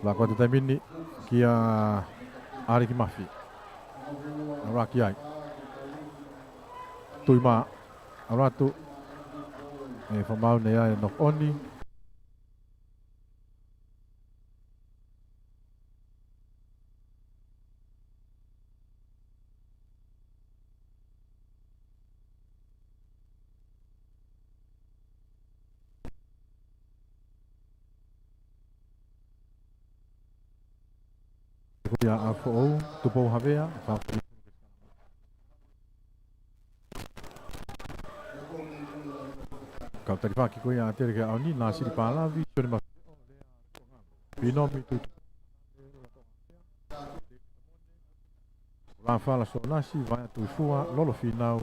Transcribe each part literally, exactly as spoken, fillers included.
Lako atu he taimi ni kia ʻAliki Mafi. ʻAlu ʻaki ai. Tuʻi mā, ʻalu atu. ʻE fakamaau ne ʻi ai e knock on. Ko ia ʻa Foʻou, Tupou Havea, fa- Kau talifaki ko ia ʻa Tere ke aoni, Nāsili Pālavi, Sione Mafi- Pinomi Tutu. Lafala Sonasi, Vaea Tuifua, Lolo Finau,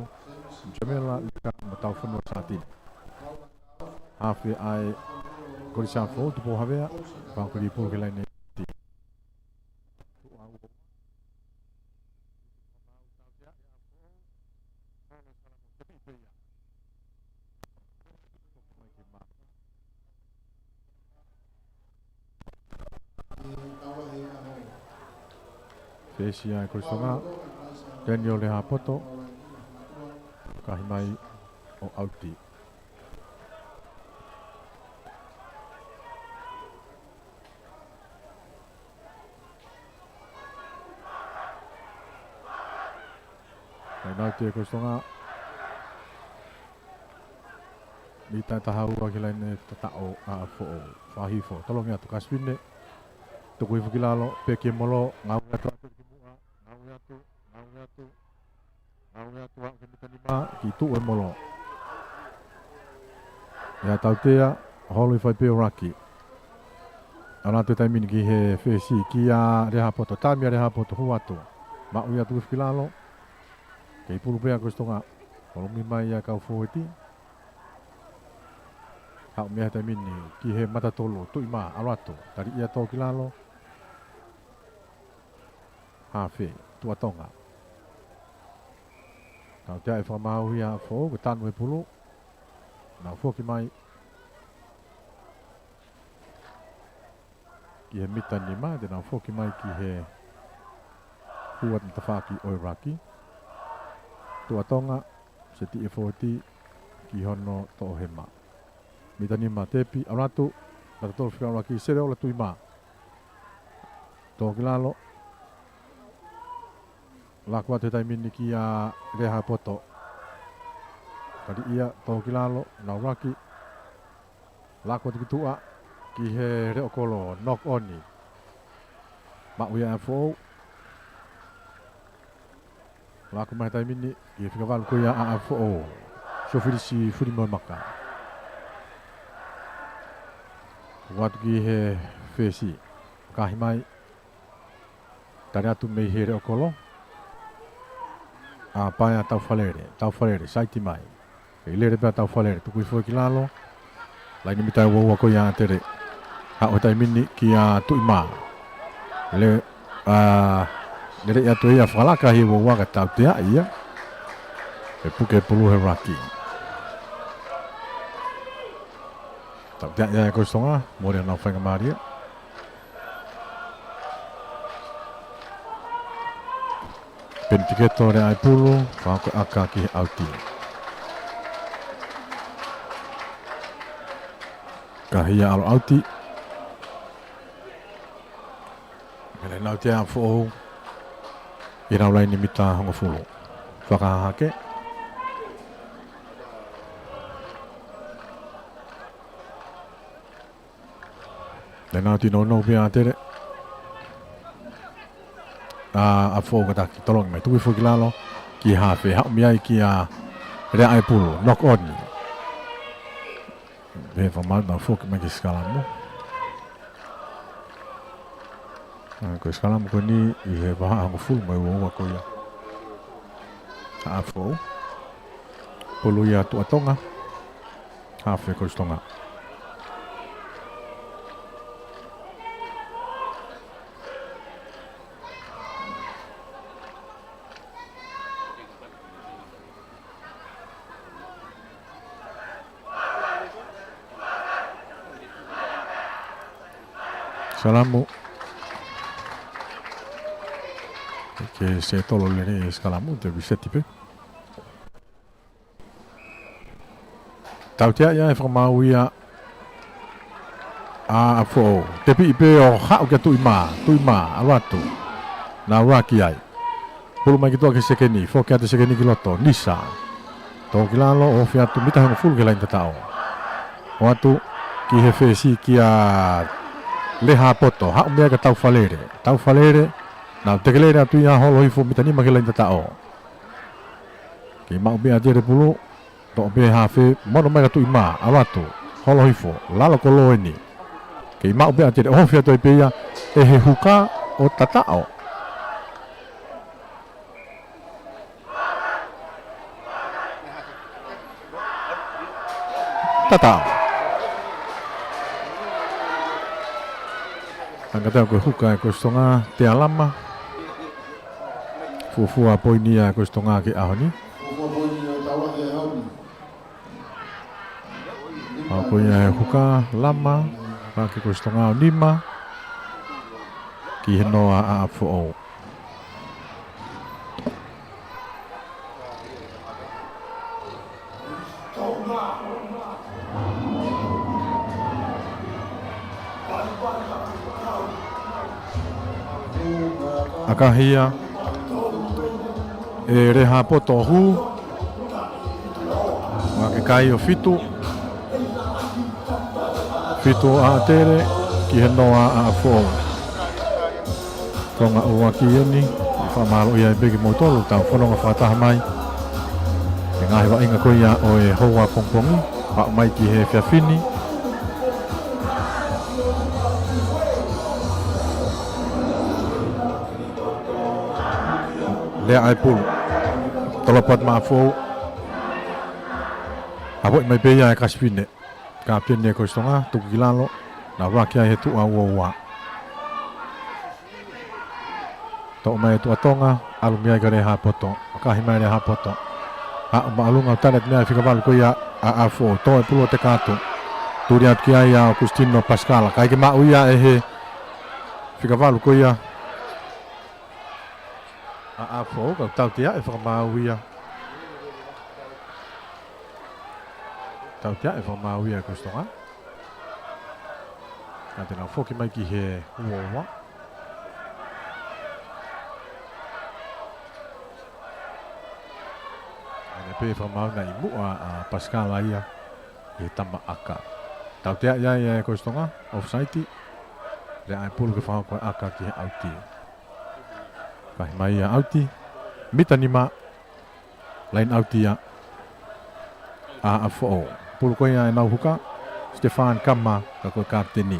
Jamela Lika mo Taufanua Sātini. Hafe ʻa e Kolisi ʻa Foʻou, Tupou Havea, fakakolī pulu ki he laine. Fesi ʻa e Kolisi Tonga, Daniel Lehapoto, kahi mai ʻo ʻauti. Laine ʻauti ʻa e Kolisi Tonga. Mita ʻe taha ua ki he laine tataʻo ʻa Foʻou. Fakahifo, tolongi atu, Kasifine. Tuku hifo ki lalo, peki e molo, ngāue atu atu ki muʻa, ngāue atu, ngāue atu. Ngāue atu ʻa e mita nima ki tuʻu e molo. ʻE ʻa Tautea, holo ʻi fai pē ʻo Raki. ʻAlu atu he taimi ni ki he fesi kia Lehapoto, tami ʻa Lehapoto hū atu. Maʻu ia tuku hifo ki lalo. Kei pulu pē ʻa Kolisi Tonga. Holo mai ʻa e kau fōueti. Haʻu mei he taimi ni ki he mata tolu, Tuʻi mā, ʻalu atu. Tali ia tō ki lalo. Hafe, Tuʻa Tonga. Tautea ʻe fakamaau ia ʻa Foʻou, ko e tanu e pulu. Nau foki mai ki he mita nima, te nau foki mai ki he hū atu matafaaki ʻo e Raki. Tuʻa Tonga, seti e fōueti ki hono toʻohema. Mita nima tepi, ʻalu atu, mata tolu fika ʻalu ʻaki, sele ola Tuʻi mā. Tō ki lalo. Lako atu he taimi ni kia Lehapoto. Tali ia, tō ki lalo, nau Raki. Lako atu ki tuʻa, ki he leʻo kolo, knock on. Maʻu ia ʻa Foʻou. Lako mai he taimi ni, ki he fika valu ko ia ʻa Foʻou. Sofilisi Fulimoemaka. Hū atu ki he fesi. Kahi mai. Tali atu mei he leʻo kolo. ʻA Paea Taufalele, Taufalele, saiti mai. Kei lele pē ʻa Taufalele, tuku hifo ki lalo. Laine mita ua ua ko ia ʻa Tere. Haʻu he taimi ni kia Tuʻi mā. Le, ʻa, lele ia atu ia fakalaka he ua ua ka tautea ia. ʻE puke pulu he Raki. Tautea ia ʻa e Kolisi Tonga, mole ʻenau faingamālie. Penitiketo Leaʻaipulu, fakaako ʻaka ki he ʻauti. Kahi ia ʻalu ʻauti. Mele nau te a Foʻou. ʻI he lau laine mita hongofulu. Fakahahake. Laine ʻauti nounou pē ʻa Tere. ʻA, ʻa Foʻou kātaki, tolongi mai, tuku hifo ki lalo, ki hafe, haʻu mei ai kia Leaʻaipulu, knock on. Pehē fakamaau nau foki mai ki he sikalamu. Ko e sikalamu ko eni ʻi he vahaʻa hongofulu mā ua ko ia ʻa ʻApifoʻou. Pulu ia Tuʻa Tonga, hafe Kolisi Tonga. Sikalamu. Ke se tolo lele e sikalamu, te viseti pē. Tautea ia e fakamaau ia ʻa ʻApifoʻou. Tepiʻi pē ʻo haʻu kia Tuʻimā. Tuʻimā, ʻalu atu. Nau ʻuluaki ai. Pulu mai ki tuʻa ki sekeni. Foki atu e sekeni ki loto. Nisa. Tō ki lalo, ofi atu mita hongofulu ki he laini tataʻo. ʻOatu ki he fesi kia Lehāpoto. Haʻu mei ai kia Taufalele. Taufalele. Nau teke lele atu ia holo hifo mita nima ki he laini tataʻo. Kei maʻu pē ʻa Tele pulu, toʻo pē hafe, mono mai kia Tuʻimā, ʻalu atu, holo hifo, lalo kolo eni. Kei maʻu pē ʻa Tele, ofi atu ai pē ia, ʻe he huka ʻo tataʻo. Tataʻo. Hangē ko e huka ʻa Kolisi Tonga, Tealama. Fuofua poini ia ʻa Kolisi Tonga ki he ʻaho ni. ʻA ko ia e huka, Lama, ka ke Kolisi Tonga ʻo nima, ki he noa ʻa ʻApifoʻou. ʻAkahi ia ʻe Lehāpoto ʻo hū. Ua ke kai ʻo fitu. Fitu ʻa Tele ki he noa ʻa ʻApifoʻou. Tonga ʻuluaki eni, fakamālō ia pē kimoutolu, tau fononga fakataha mai. He ngaahi vaʻinga ko ia ʻo e houa pongipongi, haʻu mai ki he efiafi ni. Lea ʻa e pulu. Tolopo atu maʻa ʻApifoʻou. Hapoʻi mai pē ia ʻe Kasipine. Kapiteni ʻa Kolisi Tonga, tuku ki lalo, nau ʻuluaki ai he tuʻa ua ua. Toʻo mai ʻe Tuʻa Tonga, ʻalu mei ai kia Lehāpoto, ʻakahi mai Lehāpoto. Haʻu māʻolunga ʻo tali atu mei ai fika valu ko ia ʻa ʻApifoʻou, toʻo e pulu ʻo teka atu. Tuli atu ki ai ʻa ʻOkusitino Pasikala, ʻikai ke maʻu ia ʻe he fika valu ko ia ʻa ʻApifoʻou, ka tautea e fakamaau ia. Tautea e fakamaau ia ʻa Kolisi Tonga. Ka te nau foki mai ki he ua ua. ʻAne pē fakamaau naʻe ʻi muʻa ʻa Pasikala ia ʻi he tama ʻaka. Tautea ia ʻa Kolisi Tonga, offside. Lea ʻa e pulu ke fakahoko e ʻaka ki he ʻauti. Kahi mai ia ʻauti. Mita nima. Laine ʻauti ia ʻa ʻApifoʻou. Pulu ko ia ʻenau huka, Stefan Kama, ka ko e kapiteni.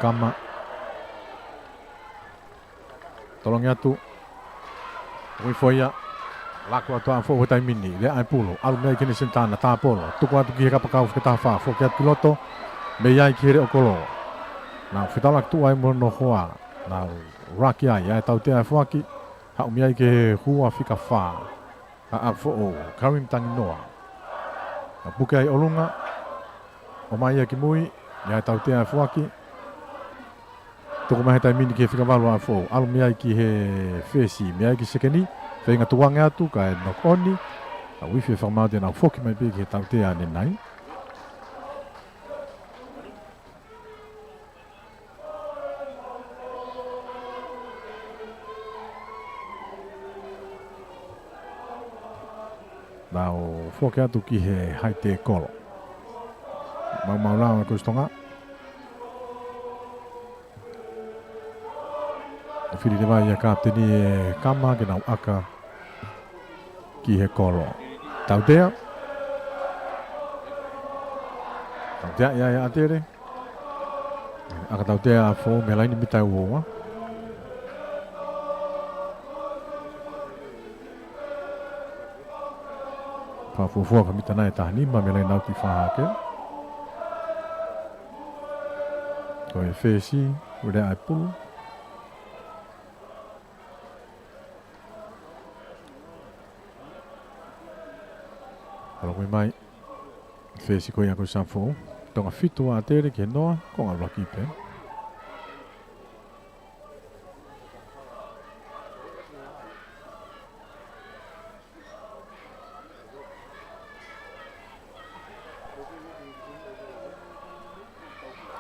Kama. Tolongi atu. Ui foʻi ia. Laku atu ʻa ʻApifoʻou he taimi ni. Lea ʻa e pulu. ʻAlu mei ai ki he senitā na tāpolo. Tuku atu ki he kapakau fika taha fā. Foki atu ki loto. Mei ai ki he leʻo kolo. Nau fetaulaki tuʻu ai mo hono hoa. Nau ʻuluaki ai. ʻA e tautea e foaki. Haʻu mei ai ki he hua fika fā. ʻA ʻApifoʻou. Karim Tanginoa. Nau puke ai ʻolunga. ʻOmai ia ki mui. ʻA e tautea e foaki. Tuku mai he taimi ni ki he fika valu ʻa ʻApifoʻou. ʻAlu mei ai ki he fesi, mei ai ki sekeni. Feinga tukuange atu, kae knock on. ʻA uifi e fakamaau te nau foki mai pē ki he tautea ʻanenai. Nau foki atu ki he haite kolo. Maumau lao ʻa Kolisi Tonga. ʻO fili leva ia kapiteni ʻe Kama ke nau ʻaka ki he kolo. Tautea. Tautea ia ʻe ʻAtele. ʻAka tautea ʻa Foʻou mei he laine mita ua ua. Fakafuofua ko e mita nai ʻe taha nima mei he laine ʻauti fakahahake. Ko e fesi, ʻoku lea ʻa e pulu. ʻAlu mai. Fesi ko ia ko Safoʻou. Tonga fitu ʻa ʻAtele ki he noa, ko e ngaahi ʻuluaki pē.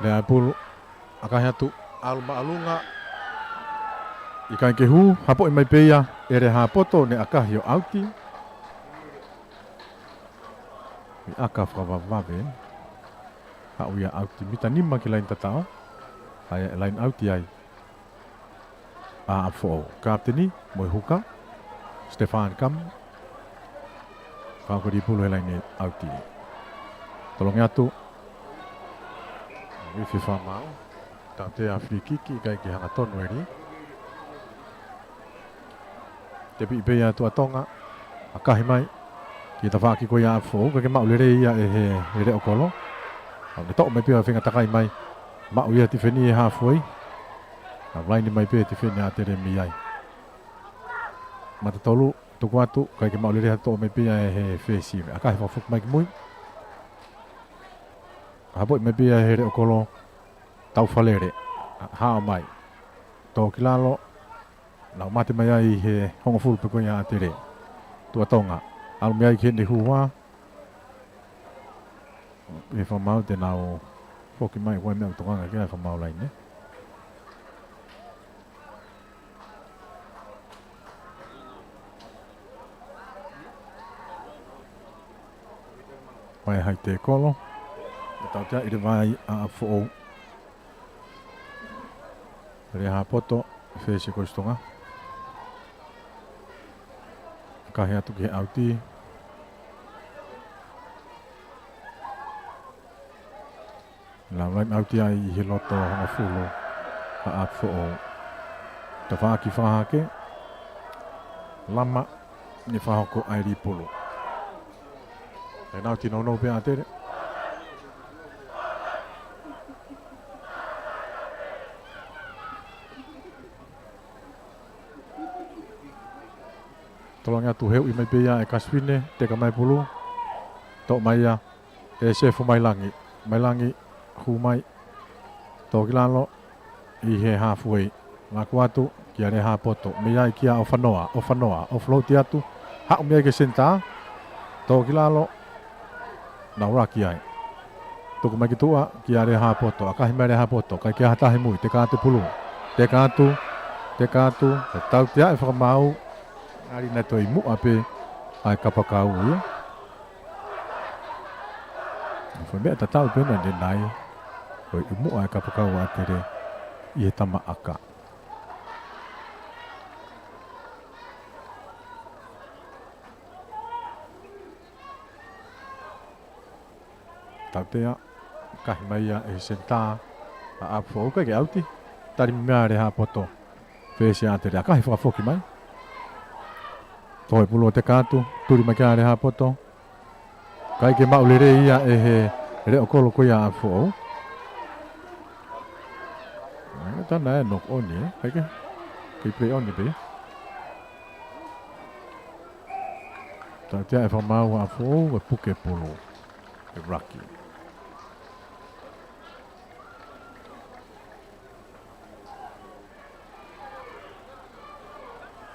Lea ʻa e pulu, ʻakahi atu, ʻalu māʻolunga. ʻIkai ke hū, hapoʻi mai pē ia ʻe Lehāpoto, ne ʻakahi ʻo ʻauti. ʻI ʻaka fakavavevave. Haʻu ia ʻauti mita nima ki he laine tataʻo. ʻA ia ʻe laine ʻauti ai ʻa ʻApifoʻou. Kapiteni, mo e huka, Stefan Kam. Fakaʻuli pulu he laine ʻauti. Tolongi atu. Ifi fakamaau. Tautea free kick, ʻikai ke hangatonu ʻe Lī. Tepi pē ia Tuʻa Tonga. ʻAkahi mai. Ki he tafaʻaki ko ia ʻa ʻApifoʻou, ʻikai ke maʻu lelei ia ʻe he, he Leʻo Kolo. ʻA, ne toʻo mai pē ʻo feinga takai mai. Maʻu ia tifeni ʻe he haafuei. ʻA, laine mai pē tifeni ʻa ʻAtele mei ai. Mata tolu, tuku atu, ʻikai ke maʻu lelei ha toʻo mai pē ia ʻe he fesi. ʻAkahi fakafoki mai ki mui. Hapoʻi mai pē ia ʻe he Leʻo Kolo. Taufalele. Hao mai. Tō ki lalo. Nau mate mai ai he hongofulu pē ko ia ʻa ʻAtele. Tuʻa Tonga. ʻAlu mei ai ki heʻene hū ua. ʻE fakamaau te nau foki mai ko e meʻa ʻoku tokanga ki ai fakamaau laine. Vai hai te kolo. ʻE tautea ʻi he vai ʻa ʻApifoʻou. Lehāpoto, fesi ko Tonga. ʻAkahi atu ki he ʻauti. Lau laine ʻauti ai ʻi he loto hongofulu ʻa ʻApifoʻou. Tafaʻaki fakahahake. Lama, ne fakahoko ai Lī pulu. ʻE nau tino nau pē ʻa ʻAtele. Tolongi atu heuʻi mai pē ia ʻe Kasipine, teka mai pulu. Toʻo mai ia ʻe Sefo Mailangi. Mailangi, hū mai. Tō ki lalo, ʻi he haafuei. Laku atu, kia Lehāpoto. Mei ai kia ʻOfanoa, ʻOfanoa, ʻo float atu. Haʻu mei ai ki he senitā. Tō ki lalo. Nau laki ai. Tuku mai ki tuʻa, kia Lehāpoto. ʻAkahi mai Lehāpoto. ʻIkai ke ʻi ai ha taha ʻi mui. Teka atu pulu. Teka atu. Teka atu. He tautea ʻe fakamaau. ʻAli naʻe toe ʻi muʻa pē ʻa e kapakau ia. Ko e meʻa tatau pē ʻanenai. Ko e ʻi muʻa ʻa e kapakau ʻa ʻAtele ʻi he tama ʻaka. Tautea, ʻakahi mai ia ʻe he senitā ʻa ʻApifoʻou, ʻikai ke ʻauti. Tali mai ʻe Lehāpoto. Fesi ʻa ʻAtele, ʻakahi fakafoki mai. Toe pulu ʻo teka atu, tuli mai kia Lehāpoto. ʻIkai ke maʻu lelei ia ʻe he Leʻo Kolo ko ia ʻa ʻApifoʻou. ʻAi, tana e knock on ē, ʻikai ke. Kei play on pē. Tautea ʻe fakamaau ʻa ʻApifoʻou, ʻe puke pulu. ʻE laki.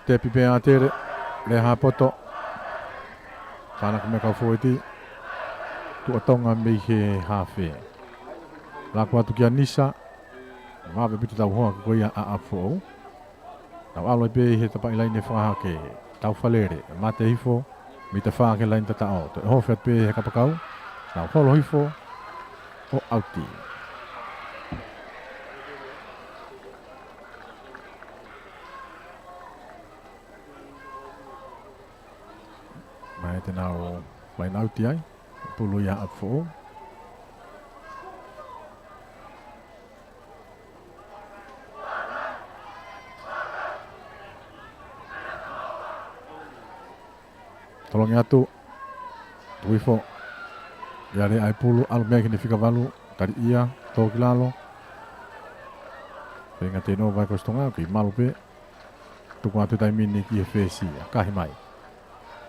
Tepi pē ʻa ʻAtele, Lehāpoto. Fānako mei he kau fōueti. Tuʻa Tonga mei he haafe. Laku atu kia Nisa. Vave piti tau hoa ko ia ʻa ʻApifoʻou. Nau ʻalu ai pē ʻi he tafaʻaki laine fakahahake. Taufalele, mate hifo, mita fā ki he laine tataʻo. Toe hofe atu pē he kapakau. Nau holo hifo, ʻo ʻauti. Mai te nau laine ʻauti ai. Pulu ia ʻApifoʻou. Tolongi atu. Tuku hifo. ʻIa Leaipulu, ʻalu mei ai ki he fika valu. Tali ia, tō ki lalo. Feinga teino vai ko Sitonga, kei malu pē. Tuku atu taimi ni ki he fesi, ʻakahi mai.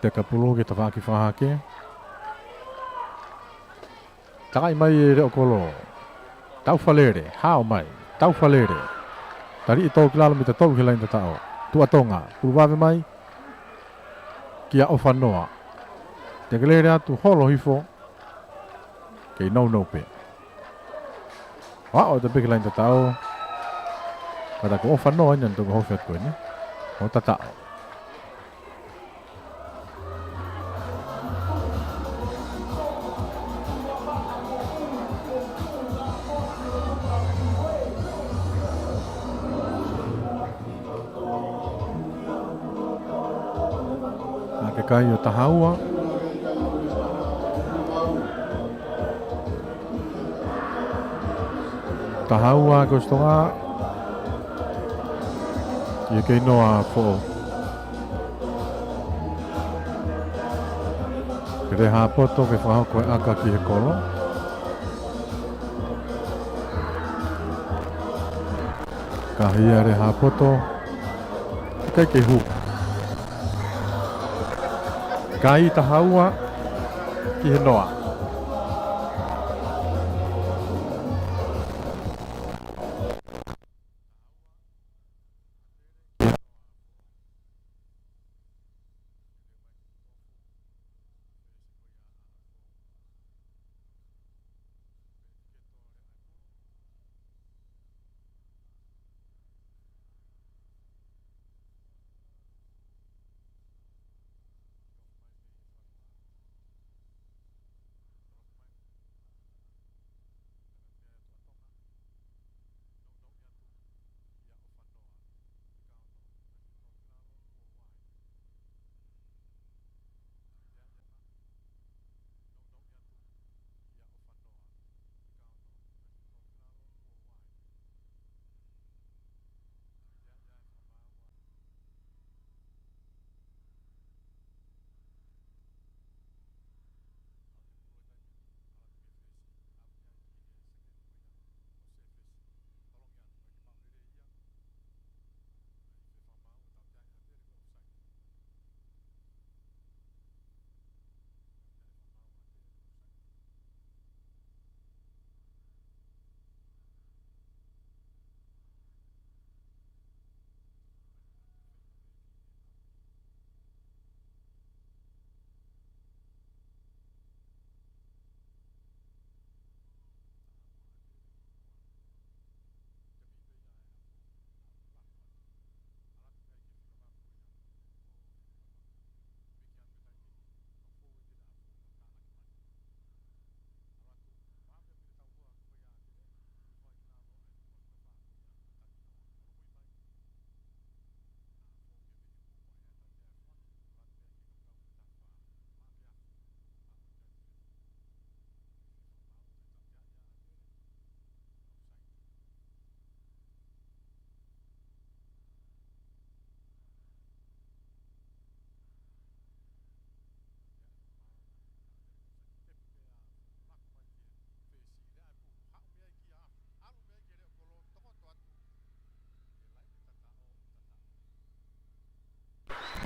Teka pulu ki he tafaʻaki fakahahake. Takaʻi mai e Leokolo. Taufalele, hao mai. Taufalele. Taliʻi tō ki lalo mita tolu he laini tataʻo. Tuʻa Tonga, pulu vave mai. Kia ʻOfanoa. Tekelele atu, holo hifo. Kei nounou pē. Aʻu atu pē ki he laini tataʻo. Ka ko ʻOfanoa eni naʻe toki hofe atu ko eni. ʻO tataʻo. ʻA e kai ʻo taha ua. Taha ua ko Sitonga. Ki he kei noa foʻou. Ke Lehāpoto ke fakahoko e ʻaka ki he kolo. Kahi ia Lehāpoto. ʻIkai ke hū. Kai taha ua ki he noa.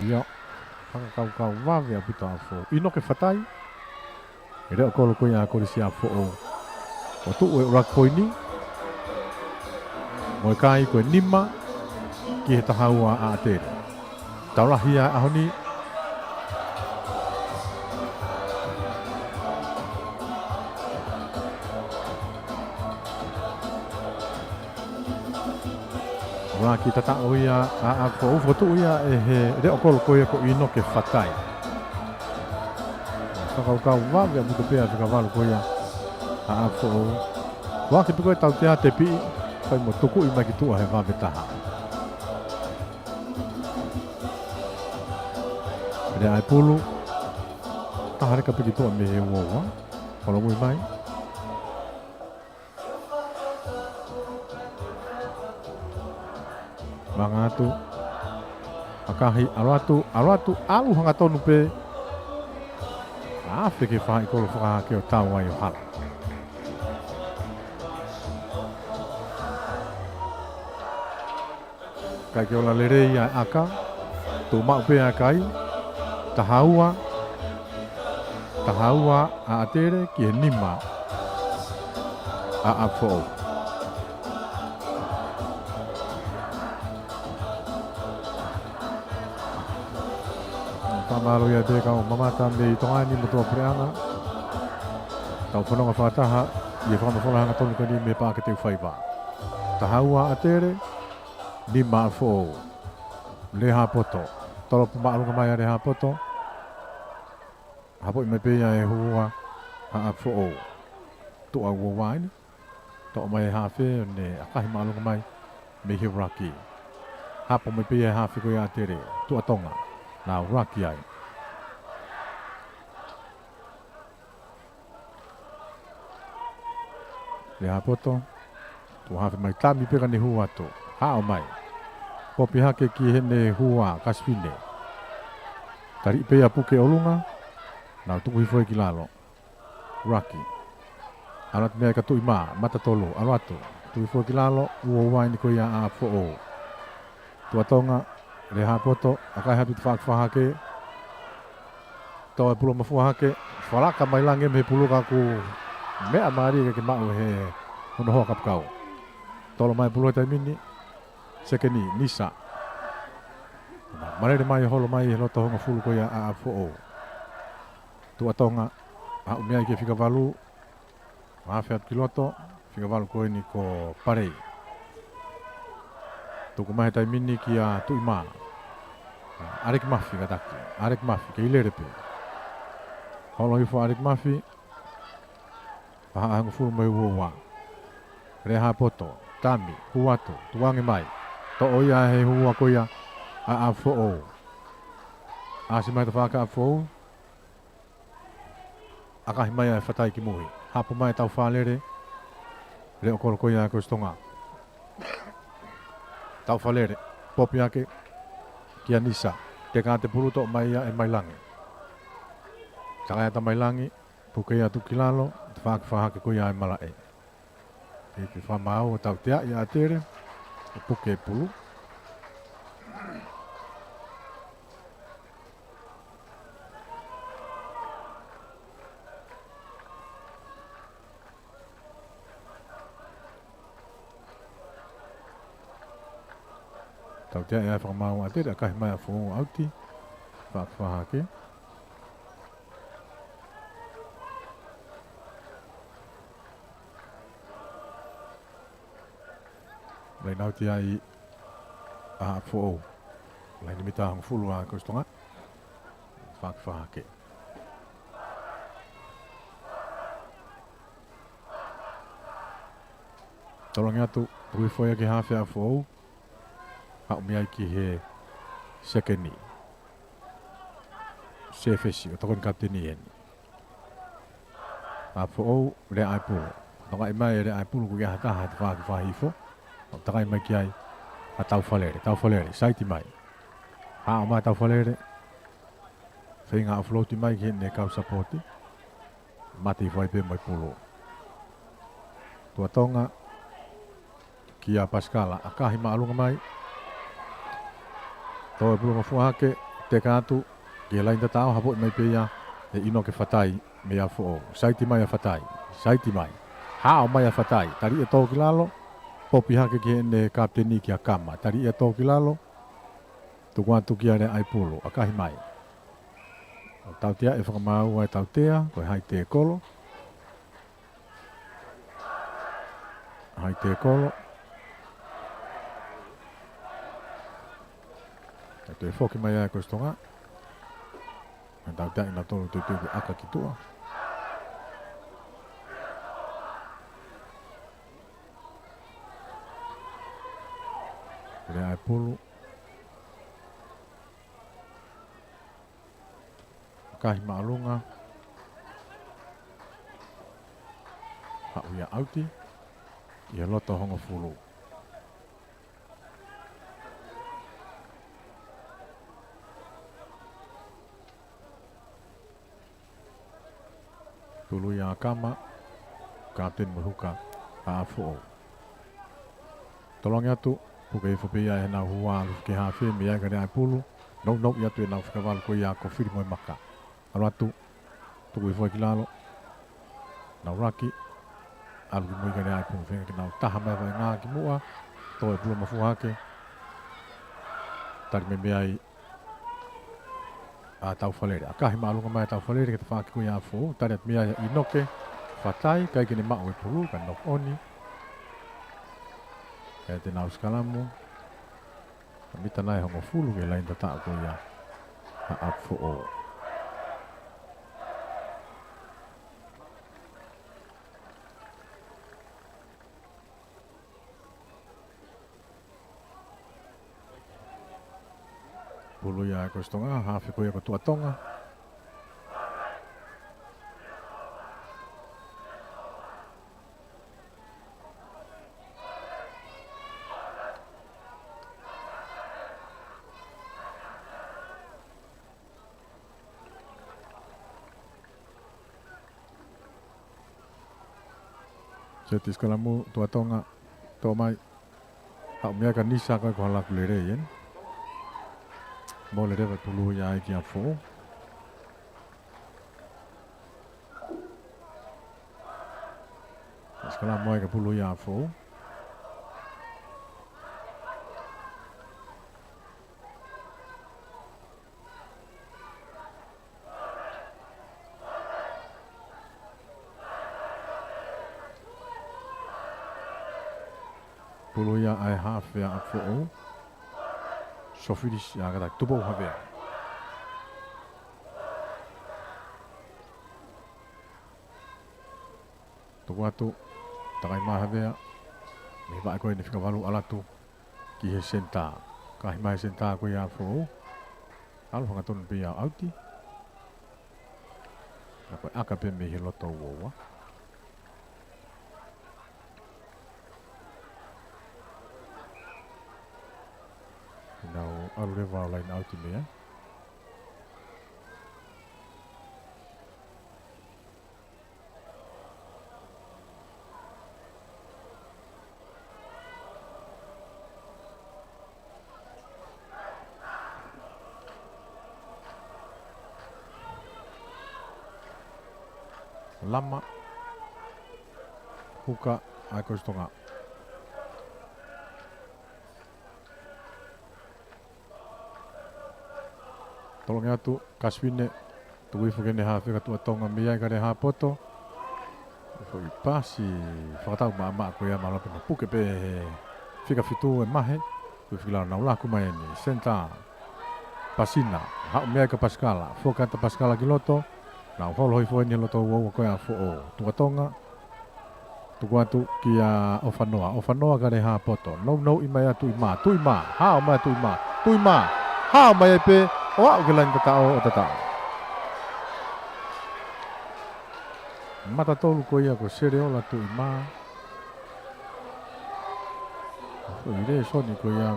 ʻIo, fakakaukau vave ʻaupito ʻa Foʻou. ʻInoke Fatai, ʻe Leokolo ko ia ʻa Kolisi ʻa Foʻou. ʻO tuʻu e ʻuluaki poini, mo e kai ko e nima ki he taha ua ʻa ʻAtele. Tau lahi ʻa e ʻaho ni. ʻUluaki tataʻo ia ʻa, ʻa Foʻou, fokotuʻu ia ʻe he Leokolo ko ia ko ʻInoke Fatai. Fakakaukau vave ʻaupito pē ʻa e fika valu ko ia ʻa, ʻa Foʻou. ʻUluaki pē ko e tautea tepi, fai mo tukuʻi mai ki tuʻa he vave taha. Leaipulu. Taha leka pē ki tuʻa mei he uaua. Holomui mai. Manga atu. ʻAkahi, ʻalu atu, ʻalu atu, ʻalu hangatonu pē. Afe ki he faʻahi kolo fakahake ʻo tau ai ʻo hala. ʻIkai ke ola lelei ʻa e ʻaka, tuʻu maʻu pē ʻa e kai, taha ua, taha ua ʻa ʻAtele ki he nima ʻa ʻApifoʻou. Fakamālō ia te kau mamata mei Tonga ni mo Tuʻapuleʻanga. Tau fanongo fakataha ʻi he fakamafola hangatonu ko eni mei he Paʻake Teufaiva. Taha ua ʻAtele, nima ʻApifoʻou. Lehāpoto. Tolopu māʻolunga mai ʻa Lehāpoto. Hapoʻi mai pē ia ʻe he hū ua ʻa ʻApifoʻou. Tuʻa ua ua eni. Toʻo mai ʻe he hafe ʻo ne ʻakahi māʻolunga mai mei he ruck. Hapo mai pē ia ʻe he hafe ko ia ʻa ʻAtele. Tuʻa Tonga. Nau ruck ai. Lehāpoto. Tuʻa hafe mai Tami pē ka ne hū atu. Haʻo mai. Popi hake ki heʻene hū ua, Kasifine. Taliʻi pē ia puke ʻolunga. Nau tuku hifo ia ki lalo. Ruck. ʻAlu atu mei ai kia Tuʻimā, mata tolu, ʻalu atu. Tuku hifo ki lalo, ua ua eni ko ia ʻa ʻApifoʻou. Tuʻa Tonga, Lehāpoto, ʻakahi atu ki he tafaʻaki fakahake. Tō e pulu mafua hake, falaka mai langi mei he pulu ka kuo meʻa mālie ke maʻu ʻe he hono hoa kapakau. Tolo mai pulu he taimi ni, sekeni, Nisa. Malele mai holo mai he loto hongofulu ko ia ʻa ʻApifoʻou. Tuʻa Tonga, haʻu mei ai ki he fika valu, hafe atu ki loto, fika valu ko eni ko Palei. Tuku mai he taimi ni kia Tuʻimā. ʻAleki Mafi kātaki, ʻAleki Mafi, kei lele pē. Holo hifo ʻAleki Mafi, paha hongofulu mei ua ua. Lehāpoto, Tami, hū atu, tuʻu ange mai. Toʻo ia ʻe he hū ua ko ia ʻa ʻApifoʻou. ʻAsi mai tafaʻaki ʻApifoʻou. ʻAkahi mai ʻa e fatai ki mui. Hapo mai ʻa Taufalele. Leʻo kolo ko ia ʻa Kolisi Tonga. Taufalele. Popi hake kia Nisa. Teka atu e pulu, toʻo mai ia ʻe Mailangi. Takai atu ʻa Mailangi. Puke ia tuku ki lalo. Tafaʻaki fakahake ko ia ʻa e malaʻe. Pea ke fakamaau ʻo tautea ʻa ʻAtele, ʻo puke e pulu. Tautea ia, fakamaau ʻa ʻAtele, ʻakahi mai ʻa ʻApifoʻou, ʻauti, tafaʻaki fakahake. Laine ʻauti ai ʻa ʻApifoʻou. Laine mita hongofulu ʻa Kolisi Tonga. Tafaʻaki fakahake. Tolongi atu, tuku hifo ia ki he hafe ʻa ʻApifoʻou. Haʻu mei ai ki he sekeni. Sefesi, ʻo tokoni kapiteni eni. ʻApifoʻou, Leaʻaipulu. Tokaʻi mai ʻe Leaʻaipulu, kuo ʻi ai ha taha he tafaʻaki fakahifo. ʻO takai mai ki ai ʻa Taufalele. Taufalele, saiti mai. Haʻo mai Taufalele. Feinga ʻo float mai ki heʻene kau sapooti. Mate hifo ai pē mo e pulu. Tuʻa Tonga. Kia Pasikala, ʻakahi māʻolunga mai. Tō e pulu mafua hake, teka atu ki he laine tataʻo, hapoʻi mai pē ia ʻe ʻInoke Fatai mei ʻApifoʻou. Saiti mai ʻa Fatai, saiti mai. Haʻo mai ʻa Fatai, taliʻi e tō ki lalo, popi hake ki heʻene kapiteni kia Kama. Taliʻi e tō ki lalo, tuku atu kia Leaʻaipulu, ʻakahi mai. Tautea ʻe fakamaau ʻa e tautea, ko e hai tēkolo. Hai tēkolo. Kae toe foki mai ʻa Kolisi Tonga. Kae tautea ʻe nautolu tuitui ke ʻaka ki tuʻa. Leaʻaipulu. ʻAkahi māʻolunga. Haʻu ia ʻauti. ʻI he loto hongofulu. Pulu ia ʻa Kama, kapiteni mo e huka ʻa ʻApifoʻou. Tolongi atu, puke hifo pē ia ʻe heʻenau hū ʻalu ki he hafe, mei ai ka lea ʻa e pulu, nounou atu ʻenau fika valu ko ia ko Fili mo e maka. ʻAlu atu, tuku hifo ki lalo, nau laki, ʻalu ki mui ka lea ʻa e pulu, feinga ke nau taha mai vaʻinga ki muʻa, toe pulu mafua hake, tali mei mei ai, ʻa Taufalele. ʻAkahi māʻolunga mai ʻa Taufalele ki he tafaʻaki ko ia ʻa ʻApifoʻou. Tali atu mei ai ʻa ʻInoke Fatai, ʻikai ke ne maʻu e pulu, ka knock on. Kae ʻatā ʻenau sikalamu. Ka mita nai hongofulu ki he laine tataʻo ko ia ʻa ʻApifoʻou. Pulu ia ʻa e Kolisi Tonga, hafe ko ia ko Tuʻa Tonga. Seti sikalamu, Tuʻa Tonga, toʻo mai. Haʻu mei ai ka Nisa, ko e ko halaku lelei eni. Mole leva e pulu ia ai ki ʻApifoʻou. Sikalamu ai ka pulu ia ʻa ʻApifoʻou. Pulu ia ʻa e hafe ʻa ʻApifoʻou. Sofilisi ʻa Kata Tupou Havea. Tuku atu, takai mai ʻa Havea. Mei he vaʻe ko eni fika valu ʻalu atu ki he senitā. Kahi mai he senitā ko ia ʻa ʻApifoʻou. ʻAlu hangatonu pē ia ʻo ʻauti. Ka ko e ʻaka pē mei he loto uaua. Nau ʻalu leva ʻo laine ʻauti mei ai. Lama, huka ʻa e Kolisi Tonga. Tolongi atu, Kasipine, tuku hifo ki heʻene hafe ka Tuʻa Tonga mei ai ka lea ʻa Hapoto. Foʻi pasi fakatau maʻamaʻa ko ia, mālō pē naʻe puke pē he fika fitu ʻe Mahe. Tuku hifo ki lalo, nau laku mai eni. Senitā, Pasina, haʻu mei ai ka Pasikala. Foki atu ʻa Pasikala ki loto. Nau holo hifo eni he loto uaua ko ia ʻa ʻApifoʻou. Tuʻa Tonga. Tuku atu kia ʻOfanoa. ʻOfanoa ka lea ʻa Hapoto. Nounou mai ʻa Tuʻimā. Tuʻimā. Hao mai ʻa Tuʻimā. Tuʻimā. Hao mai ai pē. ʻO aʻu ki he laine tataʻo ʻo tataʻo. Mata tolu ko ia ko Seleola Tuʻimā. Ko e lēsoni ko ia.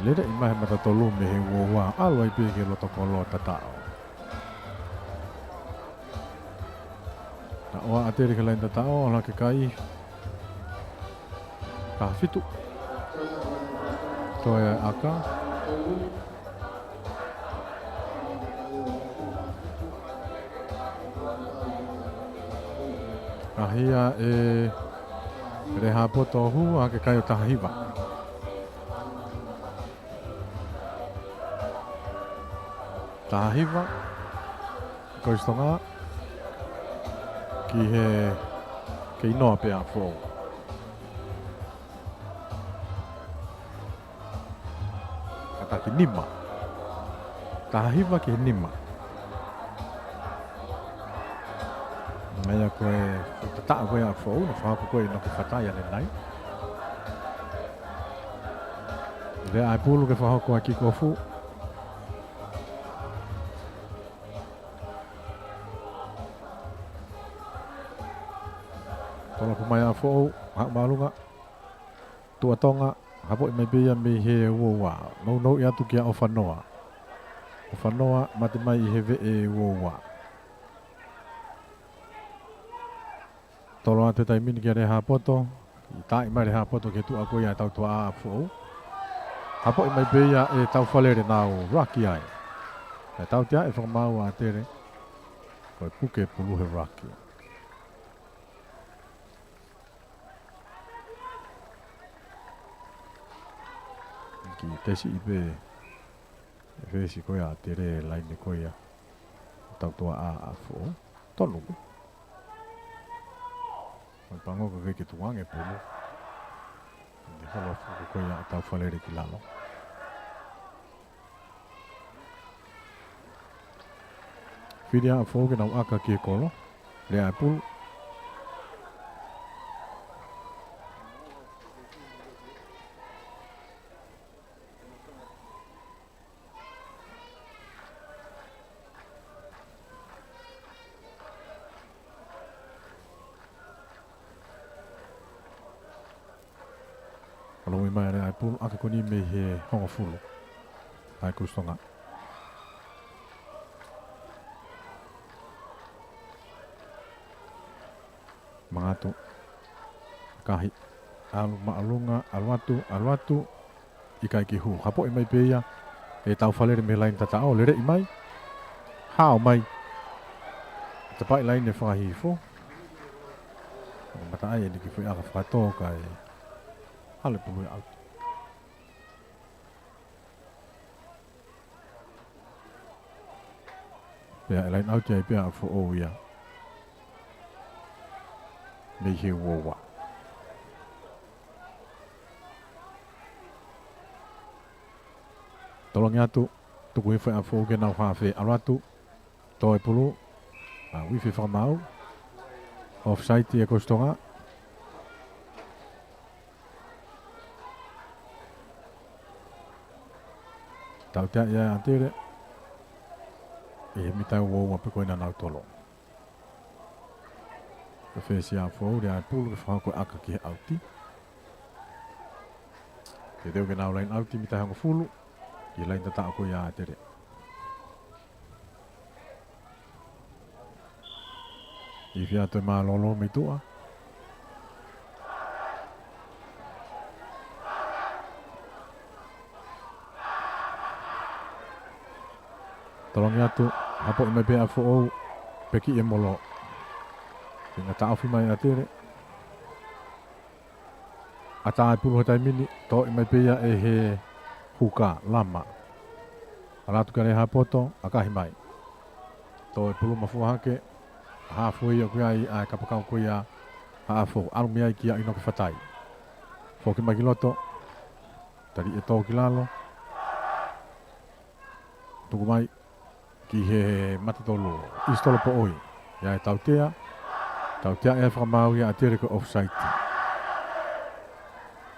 Lele ʻi mai he mata tolu mei he uaua, ʻalu ai pē ki he loto kolo tataʻo. Nau ʻoatu ʻa e tele ki he laine tataʻo, ʻalu hake kai. Ka fitu. Toe ʻaka. Kahi ia ʻe Lehāpoto ʻo hū, ʻalu hake kai ʻo taha hiva. Taha hiva, Kolisi Tonga, ki he kei noa pē ʻa Foʻou. Kātaki nima. Taha hiva ki he nima. Naʻe ʻi ai ko e tataʻo ko ia ʻa Foʻou, naʻe fakahoko ko ē ʻe ʻInoke Fatai ʻanenai. Lea ʻa e pulu ke fakahoko ʻa e kikofu. Tolopu mai ʻa Foʻou, haʻu māʻolunga. Tuʻa Tonga, Hapoʻi mai pē ia mei he uaua. Nounou atu kia ʻOfanoa. ʻOfanoa mate mai ʻi he veʻe uaua. Tolo atu e taimi ni kia Lehāpoto. ʻI taʻi mai Lehāpoto ki he tuʻa ko ia ʻa e tautuaʻa ʻa Foʻou. Hapoʻi mai pē ia ʻe Taufalele, nau ruck ai. ʻE Tautea ʻe fakamaau ʻa Tele. Ko e puke pulu he ruck. Kiʻi tesi ʻi pē. ʻE fesi ko ia ʻa Tele laine ko ia. Tautuaʻa ʻa Foʻou. Tonu. Mai pango ka kei ke tuange pulu. Ne holo fuku ko ia ʻa Taufalele ki lalo. Fili ʻa Foʻou ke nau ʻaka ki he kolo. Lea e pulu. Ka lumi mai ʻa e pulu, ʻaka ko eni mei he hongofulu ʻa e Kolisi Tonga. Mangatu. Kahi. ʻAlu māʻolunga, ʻalu atu, ʻalu atu. ʻIkai ke hū. Hapoʻi mai pē ia ʻe Taufalele mei he laine tataʻo, leleʻi mai. Hao mai. Tapaʻi laine fakahihifo. Mataʻai eni ki he foʻi ʻaka fakatō kae ʻalu e pulu ia ʻauti. Pea ʻe laine ʻauti ai pē ʻa Foʻou ia. Mei he uaua. Tolongi atu, tuku hifo ʻa Foʻou ke nau hafe, ʻalu atu, tō e pulu, ʻa, uifi fakamaau, offside ʻa e Kolisi Tonga. Tautea ia ʻa Tele, ʻi he mita uaua pē ko ē naʻa nau tolo. Ko e fesi ʻa Foʻou, lea e pulu ke fakahoko e ʻaka ki he ʻauti. Ke teu ke nau laine ʻauti mita hongofulu, ʻi he laine tataʻo ko ia ʻa Tele. Ifi atu e mālōlō mei tuʻa. Tolongi atu, hapoʻi mai pē ʻa Foʻou, peki e molo. Feinga taʻofi mai ʻa Tele. ʻAtā e pulu he taimi ni, toʻo mai pē ia ʻe he huka, Lama. ʻAlu atu kia Lehāpoto, ʻakahi mai. Tō e pulu mafua hake, hāfoi ʻoku ʻi ai ʻa e kapakau ko ia ʻa Foʻou, ʻalu mei ai kia ʻInoke Fatai. Foki mai ki loto, tali e tō ki lalo. Tuku mai ki he mata tolu, ʻIsitolo Poʻoi. ʻIa e tautea. Tautea ʻe fakamaau ia ʻa Tele ko e offside.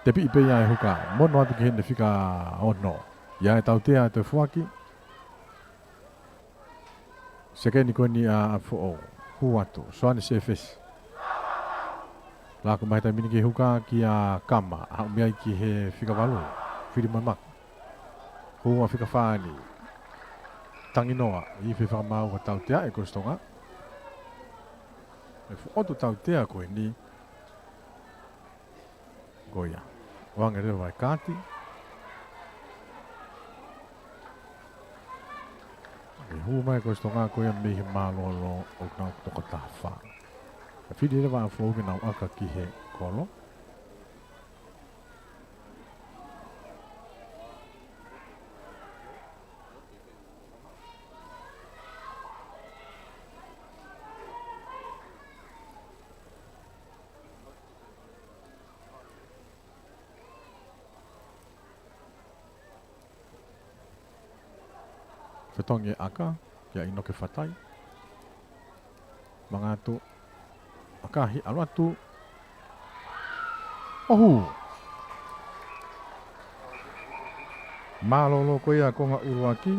Tepiʻi pē ia ʻe huka. Mono atu ki heʻene fika ono. ʻIa e tautea ʻe toe foaki. Sekeni ko eni ʻa, ʻa Foʻou. Hū atu. Soane Sefesi. Laka mai he taimi ni ki he huka kia Kama. Haʻu mei ai ki he fika valu. Fili mai maka. Hū ʻa fika fā ni. Tanginoa, ifi fakamaau ʻa e tautea ʻa e Kolisi Tonga. ʻE foʻotu tautea ko eni. Ko ia. ʻOange leva e kaati. ʻE hū mai e Kolisi Tonga ko ia mei he mālōlō ʻo nau toko taha fā. ʻE fili leva ʻa Foʻou ke nau ʻaka ki he kolo. Fetongi e ʻaka, kia ʻInoke Fatai. Mangatu, ʻakahi, ʻalu atu. ʻO hū. Mālōlō ko ia konga ʻuluaki.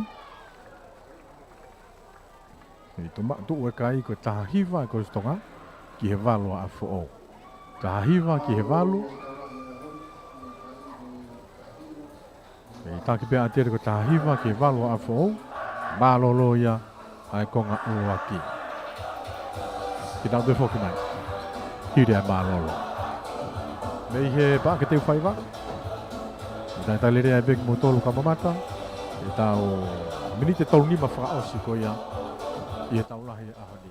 ʻI tuma tuʻu e kai ko e taha hiva ʻa e Kolisi Tonga ki he valu ʻa Foʻou. Taha hiva ki he valu. Mei taki pē ʻa ʻAtele ko e taha hiva ki he valu ʻa ʻApifoʻou. Mālōlō ia ʻa e konga ʻuluaki. Ke tau toe foki mai. Hili ʻa e mālōlō. Mei he paʻake teu faiva. ʻE talitali lelei ai pē kimoutolu ka mamata. ʻE tau miniti ʻe tolu nima fakaʻosi ko ia ʻi he tau lahi ʻa e ʻaho ni.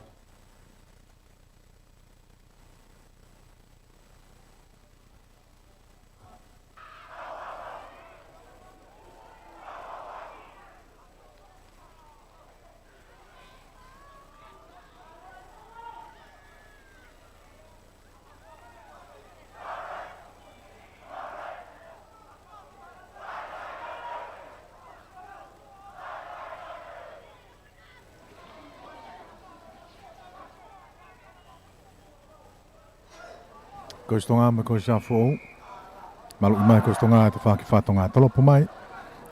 Kolisi Tonga mo e Kolisi ʻApifoʻou. Maluʻi mai Kolisi Tonga ʻi he tafaʻaki fakatonga, tolopu mai.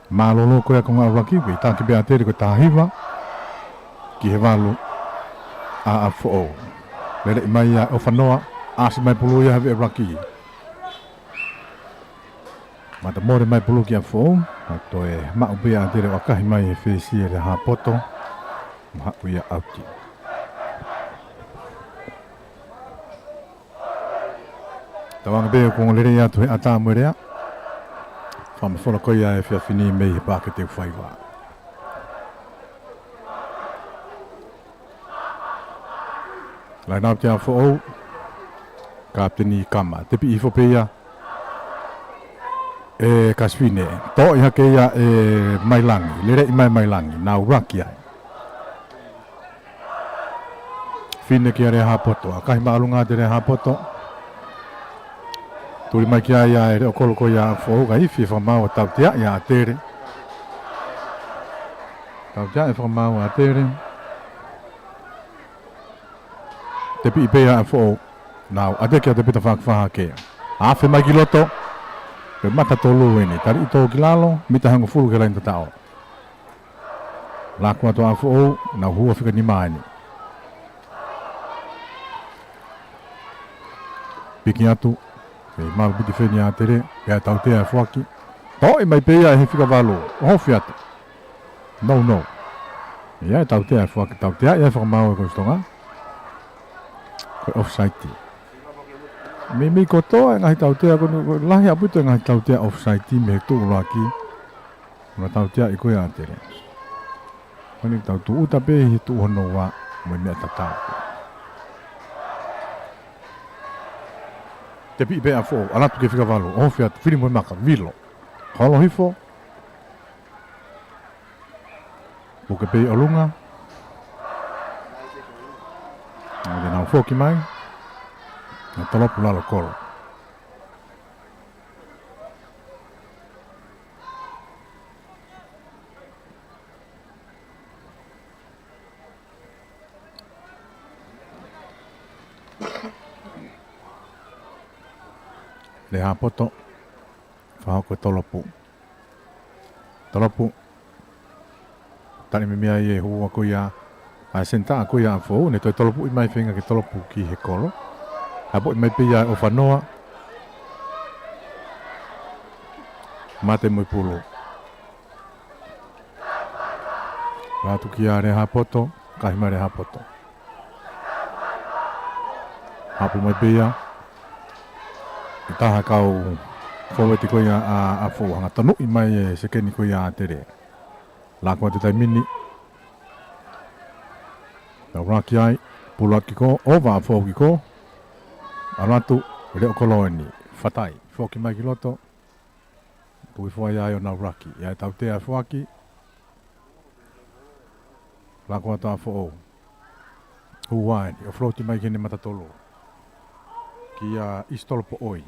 Mālōlō ko ia konga ʻuluaki, mei taki pē ʻa ʻAtele ko e taha hiva ki he valu ʻa ʻApifoʻou. Lele mai ia ʻo fanoa, ʻasi mai pulu ia he veʻe ʻuluaki. Mata mole mai pulu ki ʻApifoʻou, ʻa toe maʻu pē ʻa ʻAtele ʻo ʻakahi mai he fesi ʻe Lehaʻapoto, mahaʻu ia ʻauti. Tauange pē ʻoku ongo lelei atu he ʻatā mo e lea. Fakamafola ko ia ʻa e efiafi ni mei he paʻake teu faiva. Laine ʻa ʻApifoʻou. Kapiteni Kama. Tepiʻi hifo pē ia ʻe Kasifine. Toʻo hake ia ʻe Mailangi. Lele mai Mailangi. Nau ʻuluaki ai. Fine kia Lehaʻapoto. ʻAkahi māʻolunga ʻa Lehaʻapoto. Tuli mai ki ai ʻa e leʻo kolo ko ia ʻApifoʻou, ka ifi e fakamaau ʻo tauteaʻi ʻa ʻAtele. Tauteaʻi e fakamaau ʻa ʻAtele. Tepiʻi pē ia ʻApifoʻou. Nau ʻateki ʻa Tepita Fakafaʻahake. Afe mai ki loto. Pea mata tolu eni. Taliʻi tō ki lalo. Mita hongofulu ki he laine tataʻo. Lākua atu ʻApifoʻou, nau hū ʻo fika nima eni. Piki atu, ʻe malu piti feni ʻa ʻAtele, pea tautea e foaki. Toʻo mai pē ia ʻe he fika valu, ʻo ofi atu. No, no. ʻIa, tautea e foaki, tautea ia e fakamaau ʻa e Kolisi Tonga. Ko e offside. Meimei kotoa e ngaahi tautea, ko e lahi ʻaupito e ngaahi tautea offside mei he tuʻu ʻuluaki. Ko e tauteaʻi ko ia ʻa ʻAtele. Ko eni tau tūʻuta pē he tuʻu hono ua mo e meʻa tatau. Tepiʻi pē ʻApifoʻou, ʻalu atu ki he fika valu, ofi atu, fili mo e maka, vilo. Holo hifo. Puke pē ʻi ʻolunga. Nau foki mai. Nau tolopu lalo kolo. Lehaʻapoto, fakahoko e tolopu. Tolopu. Tali mimi ai e hua ko ia, ʻa e senitā ko ia ʻApifoʻou, ne toe tolopuʻi mai feinga ke tolopu ki he kolo. Hapoʻi mai pē ia ʻo fanoa. Mate mo e pulu. Lā atu kia Lehaʻapoto, ʻakahi mai Lehaʻapoto. Hapo mai pē ia. ʻI taha kau fōueti ko ia ʻa, ʻApifoʻou, hanga tonuʻi mai e sekeni ko ia ʻa ʻAtele. Lākua atu taimi ni. Nau ʻuluaki ai, pulu atu ki kō, ova ʻApifoʻou ki kō. ʻAlu atu, leʻo kolo eni, fatai, foki mai ki loto. Tui fua ia ʻo nau ʻuluaki, ʻe tautea e foaki. Lākua atu ʻApifoʻou. Hua eni, ʻo float mai ki heʻene mata tolu. Kia ʻIsitolo Poʻoi.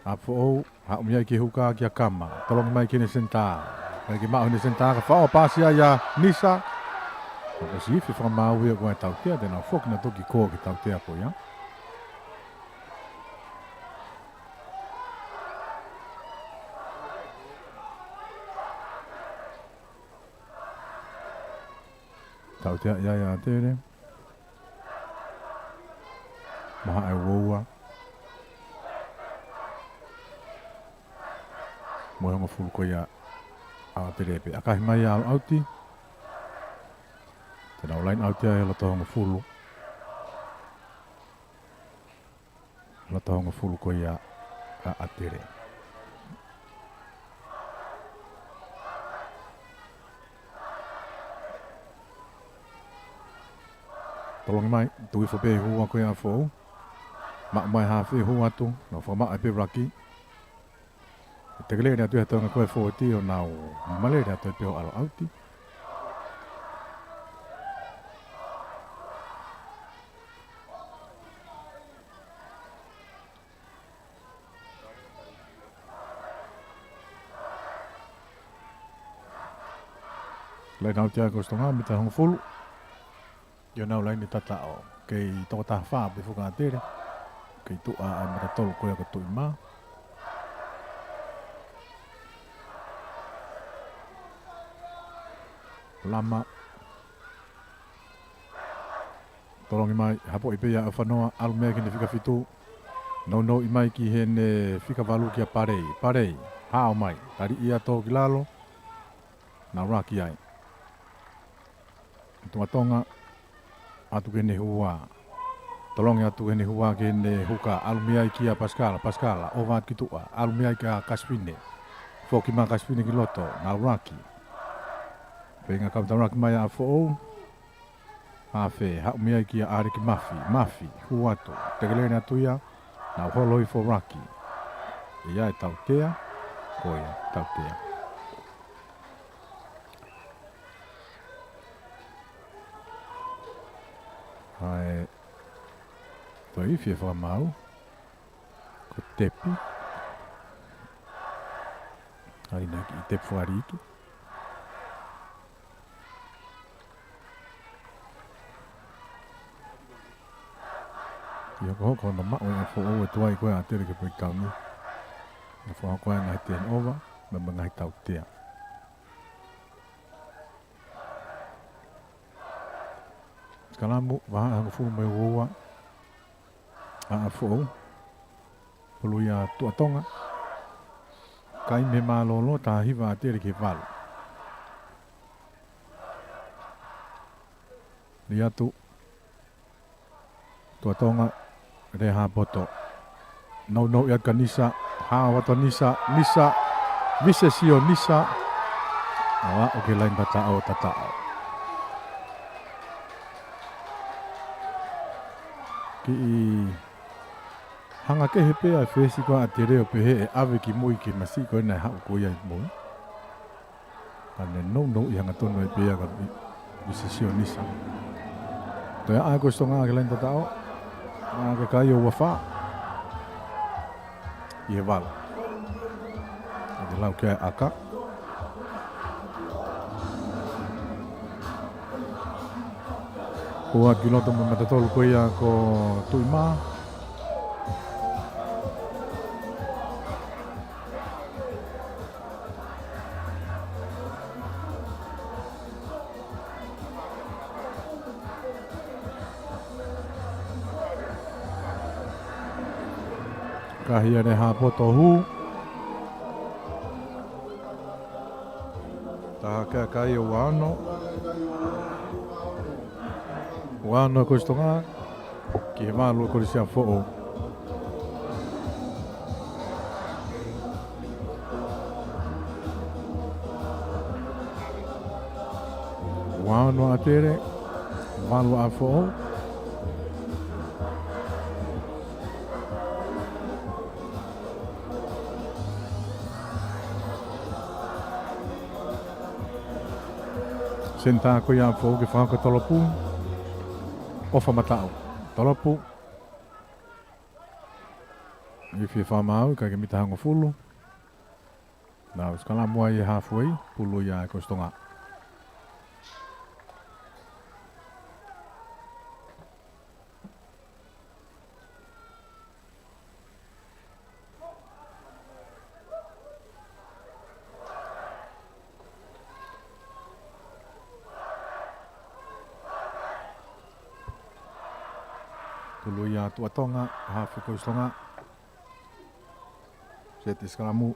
ʻApifoʻou, haʻu mei ai ki he huka kia Kama. Tolongi mai ki heʻene senitā. Mai ki maʻu heʻene senitā, ka faʻo pasi ia ʻia Nisa. Ka ko e siʻi fakamaau ia ko e tautea, te nau foki nautolu ki kō ki he tautea ko ia. Tautea ia ʻa ʻAtele. Mahaʻa e uaua. Mo e hongofulu ko ia ʻa ʻAtele pē. ʻAkahi mai ʻa ʻAluʻauti. Te nau laine ʻauti ai he loto hongofulu. Loto hongofulu ko ia ʻa ʻAtele. Tolongi mai, tuʻu hifo pē hua ko ia ʻa Foʻou. Maʻu mai hafe hū atu, nau fakamaʻa pē ʻuluaki. Tekelele atu ia he toenga ko e fōuati ʻo nau malele atu pē ʻo ʻalu ʻauti. Laine ʻauti ʻa e Kolisi ʻo Tonga, mita hongofulu. ʻI honau laine tataʻo. Kei toko taha fā pē foki ʻa ʻAtele. Kei tuʻa ʻa e mata tolu ko ia ko Tuʻimā. Lama. Tolongi mai, hapoʻi pē ia ʻa Fanoa, ʻalu mei ai ki heʻene fika fitu. Nounou mai ki heʻene fika valu kia Palei. Palei, hao mai. Tali ia tō ki lalo. Nau ʻuluaki ai. Tuʻa Tonga, atu ki heʻene hua. Tolongi atu ki heʻene hua ki heʻene huka. ʻAlu mei ai kia Pasikala, Pasikala, ʻova ki tuʻa. ʻAlu mei ai kia Kasipine. Foki mai Kasipine ki loto, nau ʻuluaki. Feinga kau tau ʻuluaki mai ʻa Foʻou. Hafe, haʻu mei ai kia ʻAleki Mafi, Mafi, hū atu. Tekelele atu ia, nau holo hifo ʻuluaki. ʻIa e tautea, ko ia, tautea. ʻAi, ko e ifi ʻe fakamaau. Ko Tepi. ʻAi, naʻe kiʻi tepi fua liʻiki. ʻIa ko hono maʻu ʻa Foʻou ʻe tuai ko ē ʻa ʻAtele ke pui kaunga. ʻE fakahoko ai ngaahi turnover, mo e ngaahi tautea. Sikalamu, vahaʻa hongofulu mā ua ʻa Foʻou. Pulu ia Tuʻa Tonga. Kai mei he mālōlō, taha hiva ʻa ʻAtele ki he valu. Lī atu. Tuʻa Tonga, Lehāpoto. Nounou ia kia Nisa, hao atu ʻa Nisa, Nisa, Visesio Nisa. ʻO aʻu ki he laine tataʻo, tataʻo. Kiʻi hanga kehe pē ʻa e fesi ko ē ʻa ʻAtele ʻo pehē ʻe ʻave ki mui ki he masiʻi ko ē naʻe haʻu ko ia ʻi mui. Ka ne nounou ia hangatonu ai pē ia kia Visesio Nisa. Toe ʻai ʻa e Kolisi ʻo Tonga ki he laine tataʻo. ʻA e kakai ʻo ua fā. ʻI he valu. ʻA e lau ki ai ʻa ʻAka. Hū atu ki loto mo e mata tolu ko ia ko Tuʻimā. Kahi ʻa Lehāpoto hū. Taha kakai ʻo ua ono. Ua ono Kolisi ʻo Tonga. Ki he valu Kolisi ʻa Foʻou. Ua ono ʻa ʻAtele, valu ʻa Foʻou. Senitā ko ia ʻa Foʻou ke fakahoko e tolopu. ʻOfa mataʻu. Tolopu. Ifi ʻe fakamaau, ʻikai ke mita hongofulu. Nau sikalamu ai he halfway, pulu ia ʻa e Kolisi ʻo Tonga. Pulu ia Tuʻa Tonga, hafe Kolisi ʻo Tonga. Seti sikalamu.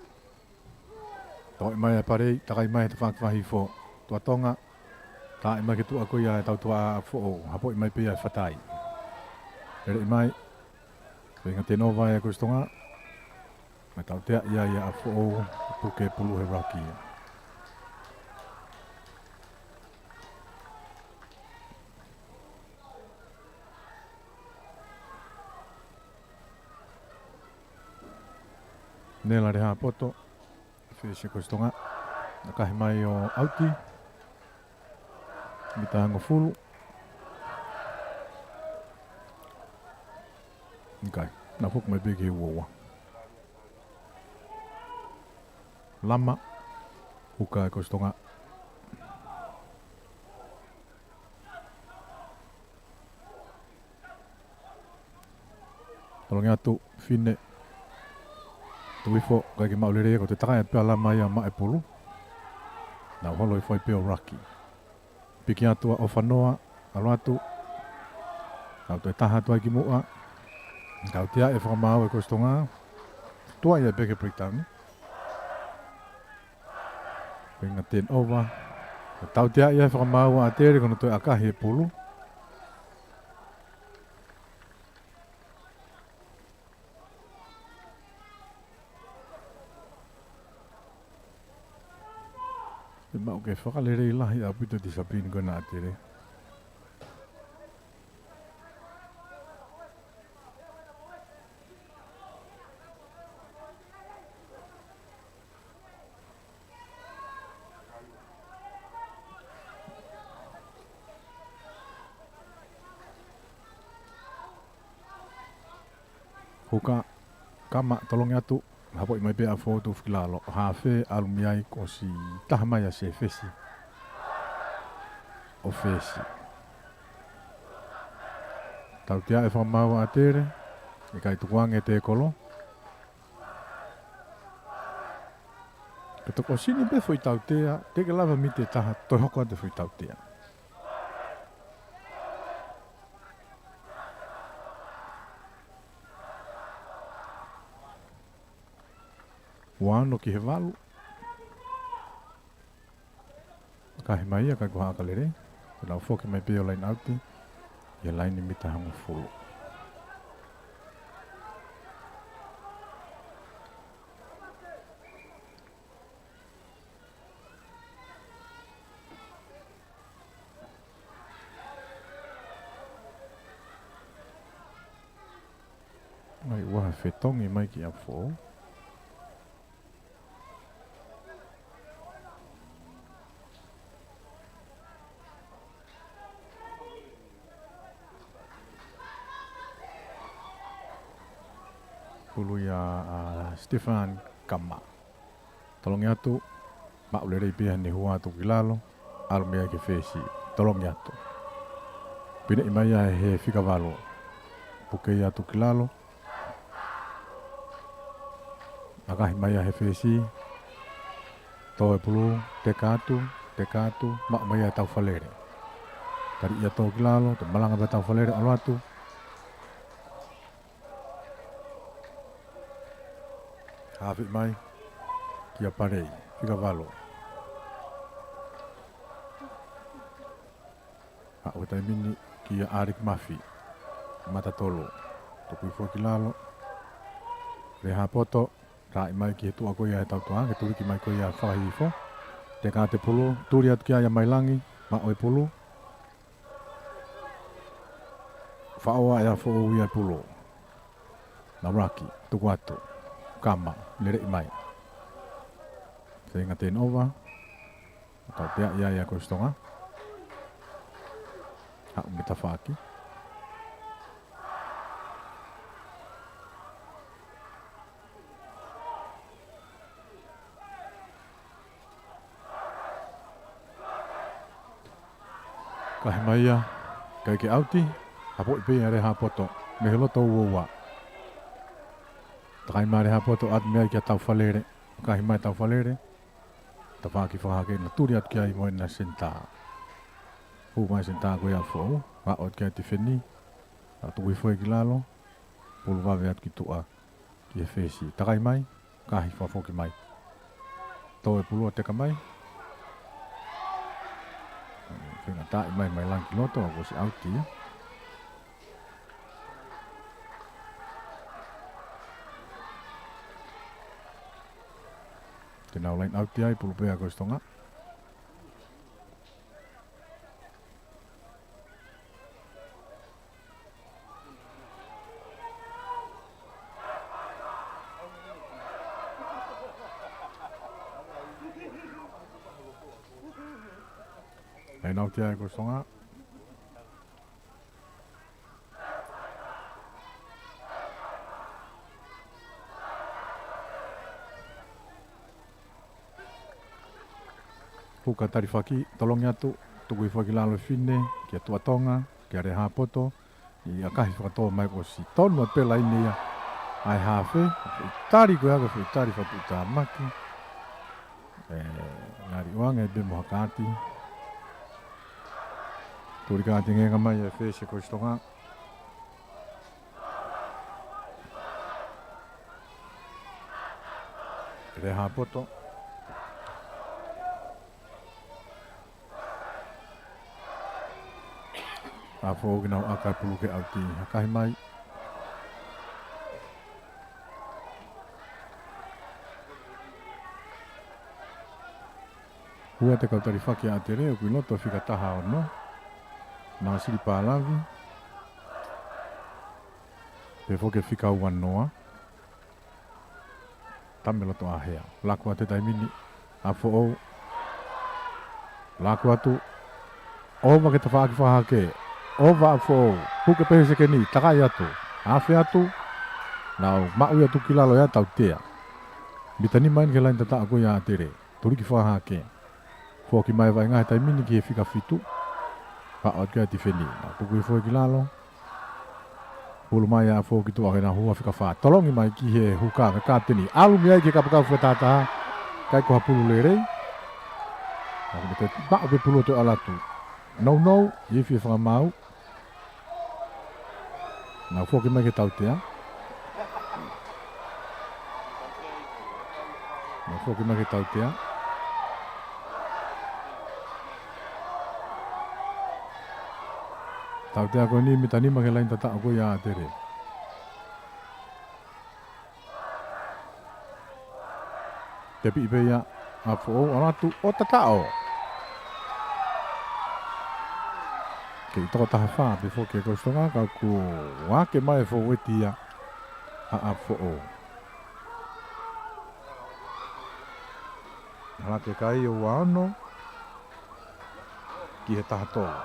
Tauʻi mai ʻa Palei, takai mai he tafaʻaki fakahihifo. Tuʻa Tonga, taaʻi mai ki tuʻa ko ia ʻa e tautuaʻa ʻa Foʻou, hapoʻi mai pē ia ʻe Fatai. Lele mai, feinga turnover ʻa e Kolisi Tonga. Mo e tautea ia ʻa Foʻou, puke pulu he ruck ia. Nela Lehaʻapoto, fesi ʻa e Kolisi Tonga. ʻAkahi mai ʻo ʻauti. Mita hongofulu. ʻIkai, nau foki mai pē ki he uaua. Lama, huka ʻa e Kolisi Tonga. Tolongi atu, Fine. Tuku hifo, ʻikai ke maʻu lelei, ko e takai atu pē ʻa Lama ia maʻu e pulu. Nau holo hifo ai pē ʻo ruck. Piki atu ʻa ʻOfanoa, ʻalu atu. Nau toe taha atu ai ki muʻa. Tautea ʻe he fakamaau ʻa e Kolisi Tonga. Tuʻa ia pē ki he breakdown. Feinga turnover. Tautea ia ʻe he fakamaau ʻa ʻAtele, ko hono toe ʻakahi e pulu. ʻE maʻu ke fakalelei lahi ʻaupito e discipline ko ena ʻa ʻAtele. Huka, Kama, tolongi atu, hapoʻi mai pē ʻa Foʻou, tuku ki lalo, hafe, ʻalu mei ai, kuo ʻosi taha mai ʻa Sefesi. ʻO fesi. Tautea ʻe he fakamaau ʻa ʻAtele, ʻikai tukuange e tekolo. Ka toki ʻosi ni pē foʻi tautea, teʻeki lava mita ʻe taha, toe hoko atu e foʻi tautea. Ua ono ki he valu. ʻAkahi mai ia, ʻikai ko ha ʻakalele. Ko ʻenau foki mai pē ʻo line out ʻi he laini mita hongofulu. ʻAi, ua ha fetongi mai ki ʻApifoʻou. Pulu ia ʻa Stefan Kama. Tolongi atu, maʻu lelei pē ia he hua atu ki lalo, ʻalu mei ai ki he fesi, tolongi atu. Pineʻi mai ia ʻe he fika valu, puke ia atu ki lalo, ʻakahi mai ia ʻe he fesi, tō e pulu, teka atu, teka atu, maʻu mai ia ʻe Taufalele. Tali ia tō ki lalo, toe malanga pē ʻa Taufalele, ʻalu atu. Hafe mai kia Palei, fika valu. Haʻu he taimi ni kia ʻAleki Mafi, mata tolu. Tuku hifo ki lalo. Lehaʻapoto, taaʻi mai ki he tuʻa ko ia ʻa e tautuaʻa, ke tuliki mai ko ia fakahihifo. Teka atu e pulu, tuli atu kia ia Mailangi, maʻu e pulu. Faʻo ʻe ʻApifoʻou ia e pulu. Naulaki, tuku atu. Kama, leleʻi mai. Feinga turnover. Tautea ia ʻa e Kolisi Tonga. Haʻu mei tafaʻaki. Kahi mai ia, ʻikai ke ʻauti, hapoʻi pē ia ʻe Lehaʻapoto, mei he loto uaua. Takai mai ʻe Lehaʻapoto, ʻatu mei ai kia Taufalele, kahi mai Taufalele, tafaʻaki fakahake naʻa tuli atu ki ai mo ʻena senitā. Hū mai senitā ko ia ʻa Foʻou, ʻalu atu kia Tifeni, ʻalu atu ki he foʻi ki lalo, pulu vave atu ki tuʻa, ki he fesi. Takai mai, kahi fakafoki mai. Tō e pulu ʻo teka mai. Fengataʻi mai mai langi ki loto, ʻoku ʻosi ʻauti ia. Te nau laine ʻauti ai, pulu pē ʻa Kolisi Tonga. Laine ʻauti ʻa Kolisi Tonga. Huka talifaki, tolongi atu, tuku hifo ki lalo e fine, kia Tuʻa Tonga, kia Lehāpoto, ʻi ʻakahi fakatō mai kuo ʻosi tonu ʻa e pela ʻi he ʻaho ni ʻa e hafe, tali ko ia ko e tali fakapuʻutāmaki. ʻE, ngali ʻoange pē mo ha kaati. Tuli kaati ngenga mai e fesi Kolisi Tonga. Lehāpoto. ʻApifoʻou ke nau ʻaka e pulu ke ʻauti, ʻakahi mai. Hū atu e kau talifaki ʻa ʻAtele, ʻoku ʻi loto fika taha ono. Nāsili Pālavi. Pehē foki e fika ua noa. Tame loto ʻa Hea. Laku atu he taimi ni. ʻApifoʻou. Laku atu. ʻOva ke tafaʻaki fakahake. ʻOva ʻApifoʻou. Puke pē he sekeni. Takai atu. Afe atu. Nau maʻu ia atu ki lalo ia tautea. Mita nima eni ki he laine tataʻo ko ia ʻa ʻAtele. Tuliki fakahake. Foki mai e vaʻinga he taimi ni ki he fika fitu. Paʻo atu ki ai e tifeni. Nau tuku hifo ki lalo. Pulu mai ʻa ʻApifoʻou ki tuʻa ke nau hū ʻa fika fā. Tolongi mai ki he huka ʻa e kapiteni. ʻAlu mei ai ki he kapakau fakatātā. ʻIkai ko ha pulu lelei. Ka ko e maʻu pē pulu ʻo toe ʻalu atu. Nounou, ifi e fakamaau. Nau foki mai ki he tautea. Nau foki mai ki he tautea. Tautea ko eni mita nima ki he laine tataʻo ko ia ʻa ʻAtele. Tepiʻi pē ia ʻa ʻApifoʻou, ʻalu atu ʻo tataʻo. Kei toko taha fā pē foki ʻe Kolisi Tonga, ka kuo ake mai e fōueti ia ʻa ʻApifoʻou. Hala ke kai ʻo ua ono ki he taha tolu.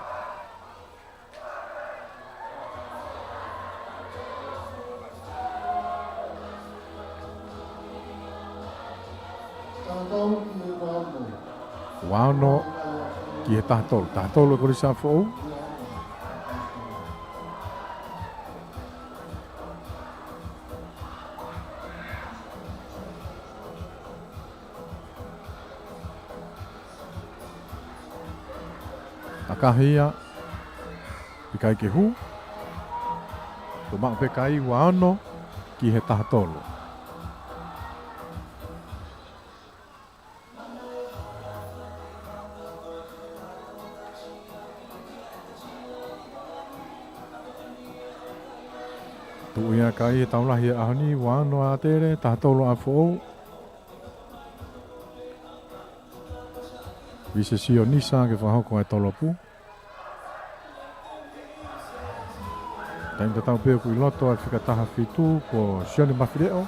Ua ono ki he taha tolu. Taha tolu ʻe Kolisi ʻApifoʻou. ʻAkahi ia, ʻikai ke hū. Kuo maʻu pē kai, ua ono ki he taha tolu. Tuʻu ia kai he tau lahi ʻa e ʻaho ni, ua ono ʻa ʻAtele, taha tolu ʻa ʻApifoʻou. Vise Sionisa ke fakahoko e tolopu. Taimi tatau pē ʻoku ʻi loto ʻa e fika taha fitu ko Sione Mafileʻo.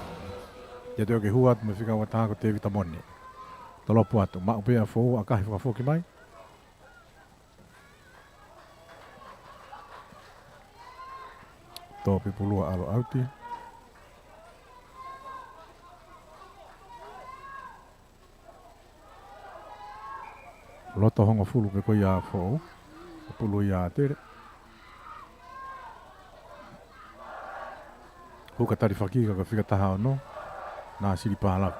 ʻIo, toe ke hū atu mo e fika ua taha ko Tēvita Mone. Tolopu atu, maʻu pē ʻa ʻApifoʻou, ʻakahi fakafoki mai. Tō pē pulu ʻalu ʻauti. Loto hongofulu pē ko ia ʻa ʻApifoʻou. Pulu ia ʻa ʻAtele. Huka talifaki ka ko e fika taha ono. Nāsili Pālavi.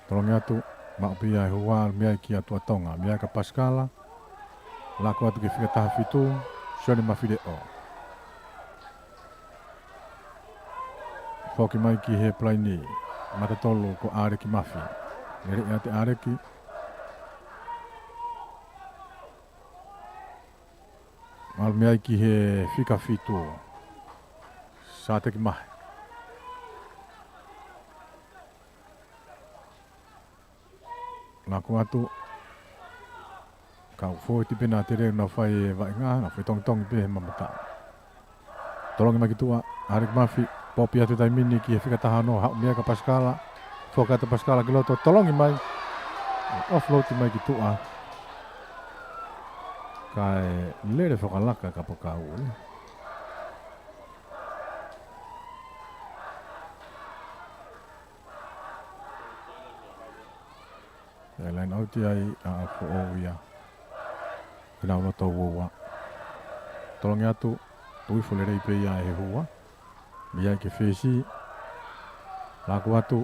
Tolongi atu, maʻu pē ia e hua, mei ai kia Tuʻa Tonga, mei ai kia Pasikala. Laku atu ki he fika taha fitu, Sione Mafileʻo. Foki mai ki he palaini, mata tolu ko ʻAleki Mafi. Lele ʻiate ʻAleki. Malu mei ai ki he fika fitu, Sateki Mahe. Laku atu, kau foʻi pē ʻa Tele, nau fai e vaʻinga, nau fai tongitongi pē he mamata. Tolongi mai ki tuʻa, ʻAleki Mafi, popi atu taimi ni ki he fika taha ono, haʻu mei ai kia Pasikala, foki atu Pasikala ki loto, tolongi mai, offload mai ki tuʻa. Kae lele fakalaka e kapakau, ē. ʻE line out ai ʻa ʻApifoʻou ia. ʻI he loto uaua. Tolongi atu, tuifo lelei pē ia ʻe he hua. Mei ai ki he fesi. Laku atu.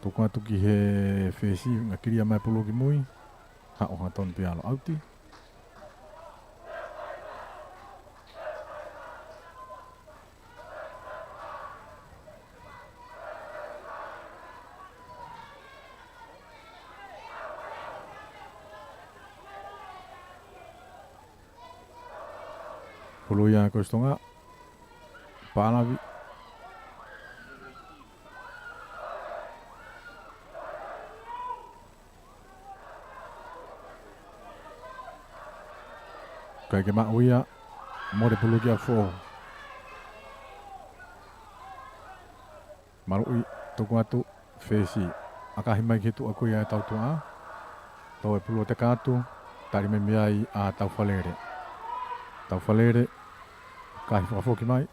Tuku atu ki he fesi, ngaahi kilia mai pulu ki mui. Haʻu hangatonu pē ʻalu ʻauti. Pulu ia ʻa Kolisi Tonga. Pālavi. ʻIkai ke maʻu ia, mole pulu kia ʻApifoʻou. Maluʻi, tuku atu, fesi. ʻAkahi mai ki he tuʻa ko ia ʻa e tautuʻa. Tō e pulu ʻo teka atu, tali mai mei ai ʻa Taufalele. Taufalele, ʻakahi fakafoki mai.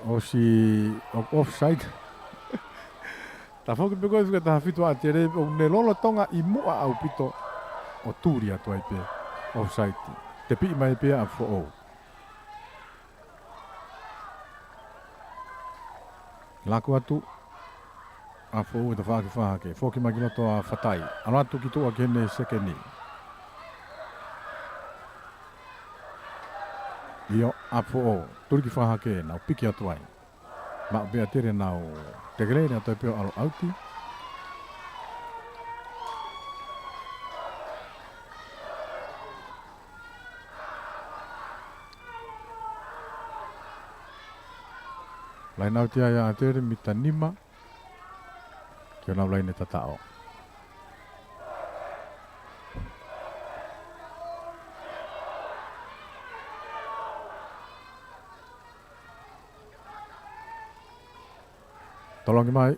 ʻOsi, o-, offside. Tafoki pē ko e fika taha fitu ʻa Tele, ʻo ne lolotonga ʻi muʻa ʻaupito ʻo tuli atu ai pē. Offside. Tepiʻi mai pē ʻa ʻApifoʻou. Laku atu, ʻApifoʻou ʻi he tafaʻaki fakahake. Foki mai ki loto ʻa Fatai. ʻAlu atu ki tuʻa ki heʻene sekeni. ʻIo, ʻApifoʻou. Tuli ki fakahake, nau piki atu ai. Maʻu pē ʻa Tele, nau tekelele atu ai pē ʻo ʻalu ʻauti. Line out ia ʻa Tele, mita nima. Ki honau laine tataʻo. Tolongi mai,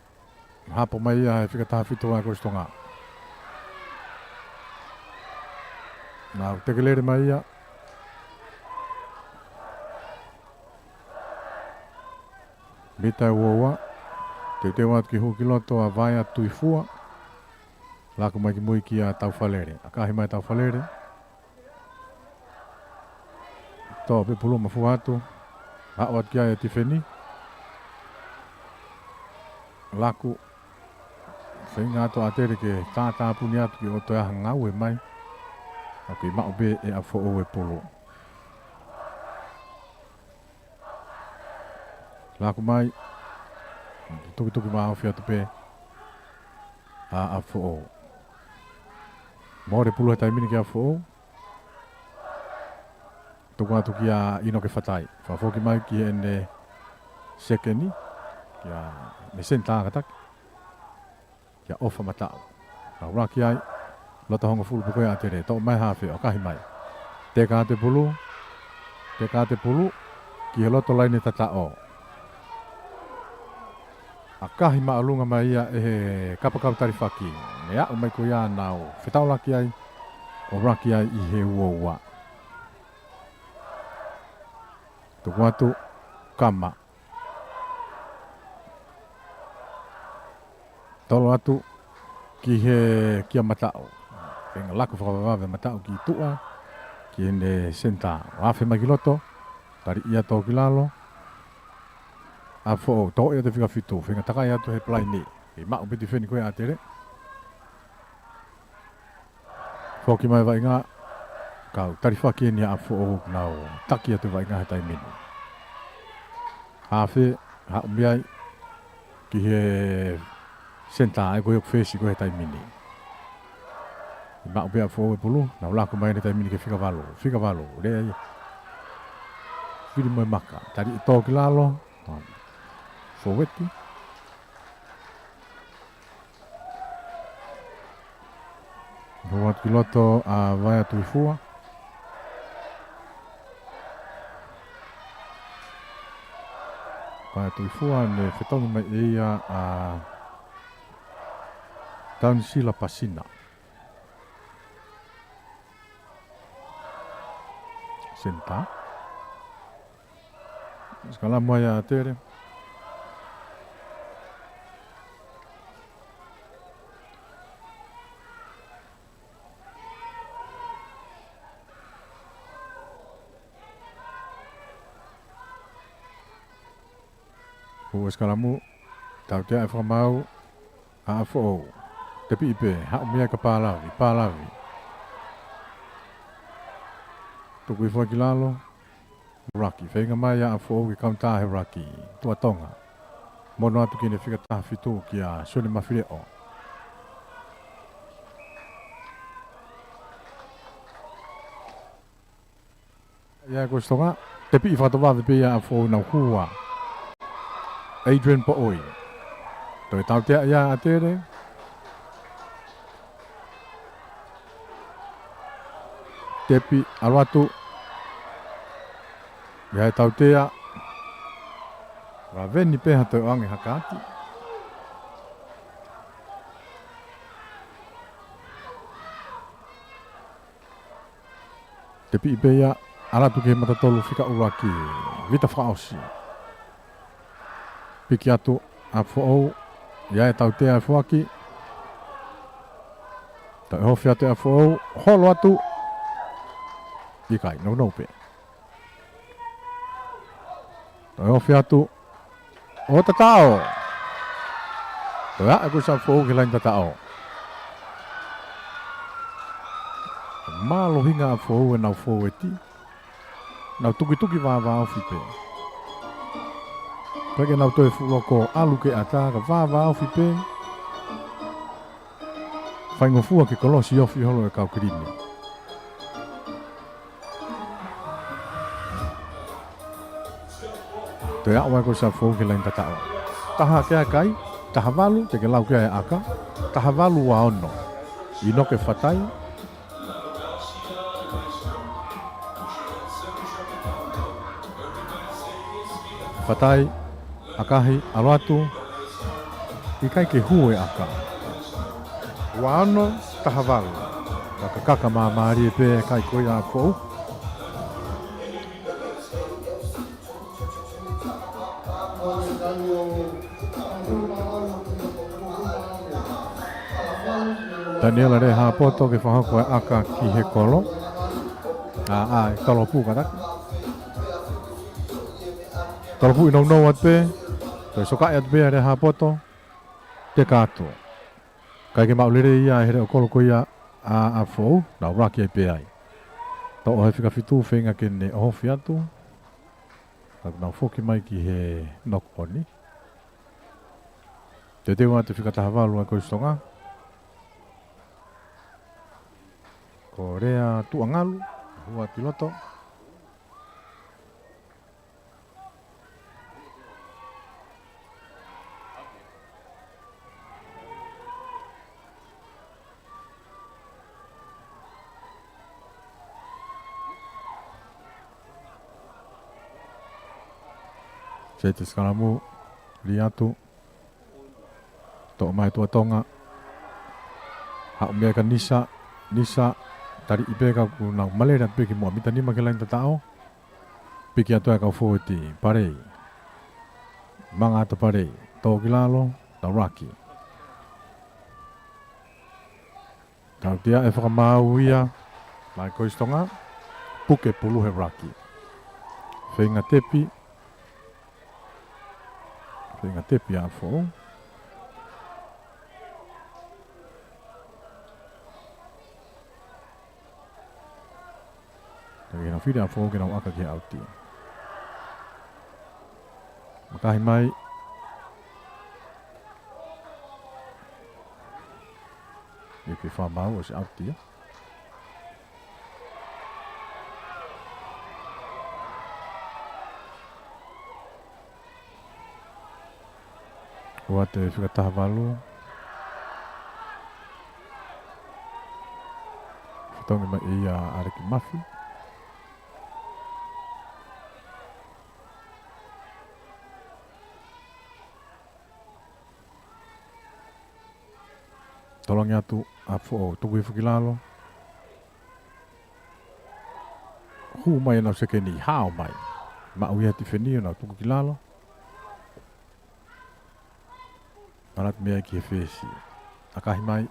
hapo mai ia he fika taha fitu ʻa Kolisi Tonga. Nau tekelele mai ia. Mita ʻe uaua. Teuteu atu ki hū ki loto ʻa Vaea Tuifua. Laku mai ki mui kia Taufalele. ʻAkahi mai Taufalele. Tō pē pulu, mafua atu. Haʻu atu ki ai ʻa Tifeni. Laku. Feinga atu ʻa Tele ke tātāpuni atu ki ʻoto e aha ngaue mai. ʻOku kei maʻu pē ʻe ʻApifoʻou e pulu. Laku mai. Tukituki maʻofi atu pē ʻa ʻApifoʻou. Mole pulu he taimi ni kia ʻApifoʻou. Tuku atu kia ʻInoke Fatai. Fakafoki mai ki heʻene sekeni. Kia ne senitā kātaki. Kia ʻOfa Mataʻu. Ka ʻuluaki ai, loto hongofulu pē ko ia ʻa Tele, toʻo mai hafe, ʻakahi mai. Teka atu e pulu, teka atu e pulu, ki he loto laine tataʻo. ʻAkahi māʻolunga mai ia ʻe he kapakau talifaki. Ne aʻu mai ko ia nau fetaulaki ai, ʻo ʻuluaki ai ʻi he uaua. Tuku atu, kama. Tolo atu ki he kia Mataʻu. Feinga laku fakavavevave Mataʻu ki tuʻa, ki heʻene senitā. Afe mai ki loto, tali ia tō ki lalo. ʻApifoʻou, tō ia ʻi he fika fitu, feinga takai atu he palaini. Kei maʻu pē tifeni ko ia ʻa Tele. Foki mai vaʻinga, kau talifaki eni ʻa ʻApifoʻou, nau taki atu vaʻinga he taimi ni. Hafe, haʻu mei ai ki he senitā, ʻa ia ko e ʻoku fesi ko ē he taimi ni. Maʻu pē ʻa ʻApifoʻou e pulu, nau laku mai he taimi ni ki he fika valu, fika valu, lea ia. Fili mo e maka, tali ʻe tō ki lalo, fōueti. Hū atu ki loto ʻa Vaea Tuifua. Vaea Tuifua ne fetongi mai ʻe ia ʻa Taunisila Pasina. Senitā. Sikalamu ai ʻa Tele. Hū e sikalamu, tautea e fakamaau ʻa ʻApifoʻou. Tepiʻi pē, haʻu mei ai ka Palavi, Palavi. Tuku hifo ki lalo. Ruaki, feinga mai ʻa ʻApifoʻou ke kaunitā he ruaki. Tuʻa Tonga. Mono atu ki he fika taha fitu kia Sione Mafileʻo. ʻA ia ko Sitonga, tepiʻi fakatovave pē ia ʻa ʻApifoʻou, nau hua. Adrian Poʻoi. Toe tautea ia ʻa Tele. Tepi, ʻalu atu. ʻI ai e tautea. Vaveni pē ha toe ʻoange ha kaati. Tepiʻi pē ia, ʻalu atu ki he matatolu fika ʻuluaki, Vita Fakaʻosi. Piki atu ʻa ʻApifoʻou, ʻi ai e tautea ʻe foaki. Toe ʻohofi atu ʻa ʻApifoʻou, holo atu. ʻIkai, nounou pē. Toe ʻohofi atu, ʻo tataʻo. Toe aʻu ʻa e kusi ʻa ʻApifoʻou ki he laine tataʻo. Mālohinga ʻa ʻApifoʻou ʻenau fōueti. Nau tukituki vāvāofi pē. Pea ke nau toe fuʻu loko ʻalu ke ʻatā ka vāvāofi pē. Faingofua ke kolosi ofi holo e kau kilini. Toe aʻu ʻa e kusi ʻa ʻApifoʻou ki he laine tataʻo. Taha ke ʻakai, taha valu, te ke lau ke ʻai ʻaka, taha valu ua ono. ʻInoke Fatai. Fatai, ʻakahi, ʻalu atu, ʻikai ke hū e ʻaka. Ua ono, taha valu. Kakakaka māmālie pē, ʻikai ko ia ʻa ʻApifoʻou. Taniela Lehāpoto ke fakahoko e ʻaka ki he kolo. ʻA, ʻa, tolopū kātaki. Tolopū ʻi nounou atu pē. Toe sokaʻi atu pē ʻa Lehāpoto. Teka atu. ʻIkai ke maʻu lelei ia ʻe he leʻo kolo ko ia ʻa, ʻa ʻApifoʻou, nau laki ai pē ai. Toʻo he fika fitu feinga ke ne ʻohofi atu. Ka nau foki mai ki he knock on. Teuteu atu fika taha valu ʻa e kusi Tonga. Ko Lea Tuʻangalu, hua ki loto. Seti sikalamu, lī atu. Toʻo mai Tuʻa Tonga. Haʻu mei ai ka Nisa, Nisa, taliʻi pē ka kuo nau malele atu pē ki muʻa, mita nima ki he laine tataʻo. Piki atu ʻa e kau fōueti, Palei. Mangata Palei, tō ki lalo, tau laki. Tautea e fakamaau ia, mai kusi Tonga, puke pulu he laki. Feinga tepi, feinga tepi ʻa ʻApifoʻou. Ka ke nau fili ʻa ʻApifoʻou ke nau ʻaka ki he ʻauti. Makahi mai. ʻI he fakamaau ʻosi ʻauti ia. ʻOatu e fika taha valu. Fetongi mai ʻe ia ʻa ʻAleki Mafi. Tolongi atu ʻa ʻApifoʻou, tuku hifo ki lalo. Hū mai ʻenau sekeni, hao mai. Maʻu ia tifeni ʻo nau tuku ki lalo. ʻAlu atu mei ai ki he fesi. ʻAkahi mai,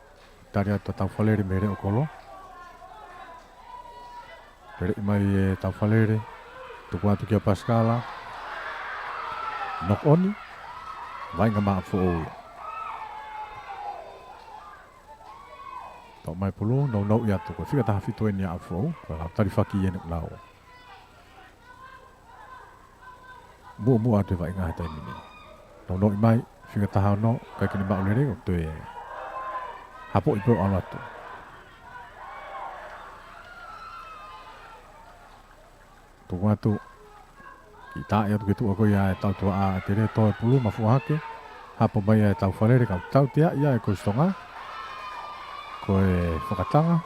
tali atu ʻa Taufalele mei he leʻo kolo. Lele mai ʻe Taufalele, tuku atu kia Pasikala. Knock on, vaʻinga maʻa ʻApifoʻou ia. Toʻo mai pulu, nounou ia tuku. Fika taha fitu eni ʻa ʻApifoʻou, ko e lau talifaki eni lau. Muʻomuʻa atu e vaʻinga he taimi ni. Nounou mai, fika taha ono, ʻikai ke ne maʻu lelei, ʻo toe hapoʻi pē ʻo ʻalu atu. Tuku atu. Kiʻi taaʻi atu ki tuʻa ko ia ʻa e tautuaʻa ʻa ʻAtele, toe pulu mafua hake. Hapo mai ʻa e Taufalele, ka tautea ia ʻe Kosi Tonga. Ko e fakatanga.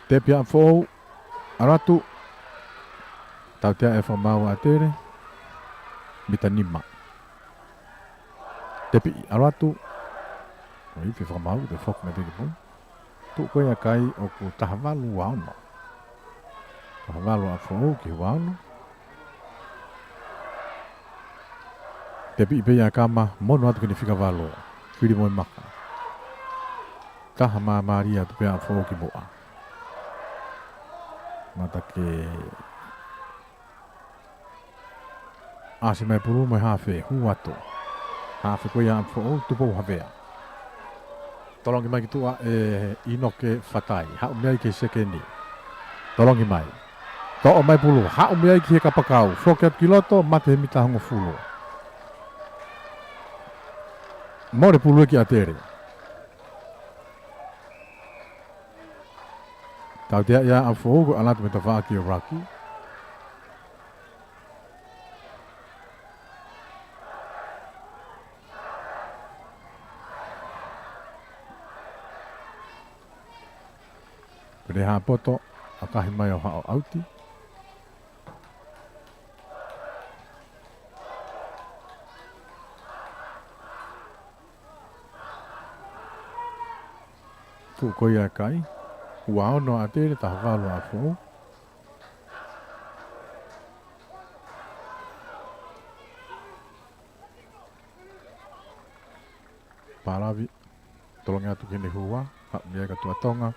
Tepi ʻa ʻApifoʻou, ʻalu atu. Tautea e fakamaau ʻa ʻAtele. Mita nima. Tepi, ʻalu atu. ʻOi, fie fakamaau, te foki mai pē ki mui. Tuʻu ko ia kai ʻoku taha valu ua ono. Taha valu ʻa ʻApifoʻou ki he ua ono. Tepi pē ia kama, mono atu ki he fika valu. Fili mo e maka. Taha māmālie atu pē ʻa ʻApifoʻou ki muʻa. Mata ke ʻasi mai pulu mo e hafe, hū atu. Hafe ko ia ʻa ʻApifoʻou, Tupou Havea. Tolongi mai ki tuʻa ʻe ʻInoke Fatai. Haʻu mei ai ki he sekeni. Tolongi mai. Toʻo mai pulu, haʻu mei ai ki he kapakau. Foki atu ki loto, mate he mita hongofulu. Mole pulu ia ki ʻAtele. Tautea ia ʻa ʻApifoʻou, ko e ʻalu atu mei tafaʻaki ʻo Raki. Pele Hapoto, ʻakahi mai ʻo haʻu ʻauti. Tuʻu ko ia e kai. Ua ono ʻa ʻAtele, taha valu ʻa ʻApifoʻou. Palavi, tolongi atu ki heʻene hua, haʻu mei ai ka Tuʻa Tonga.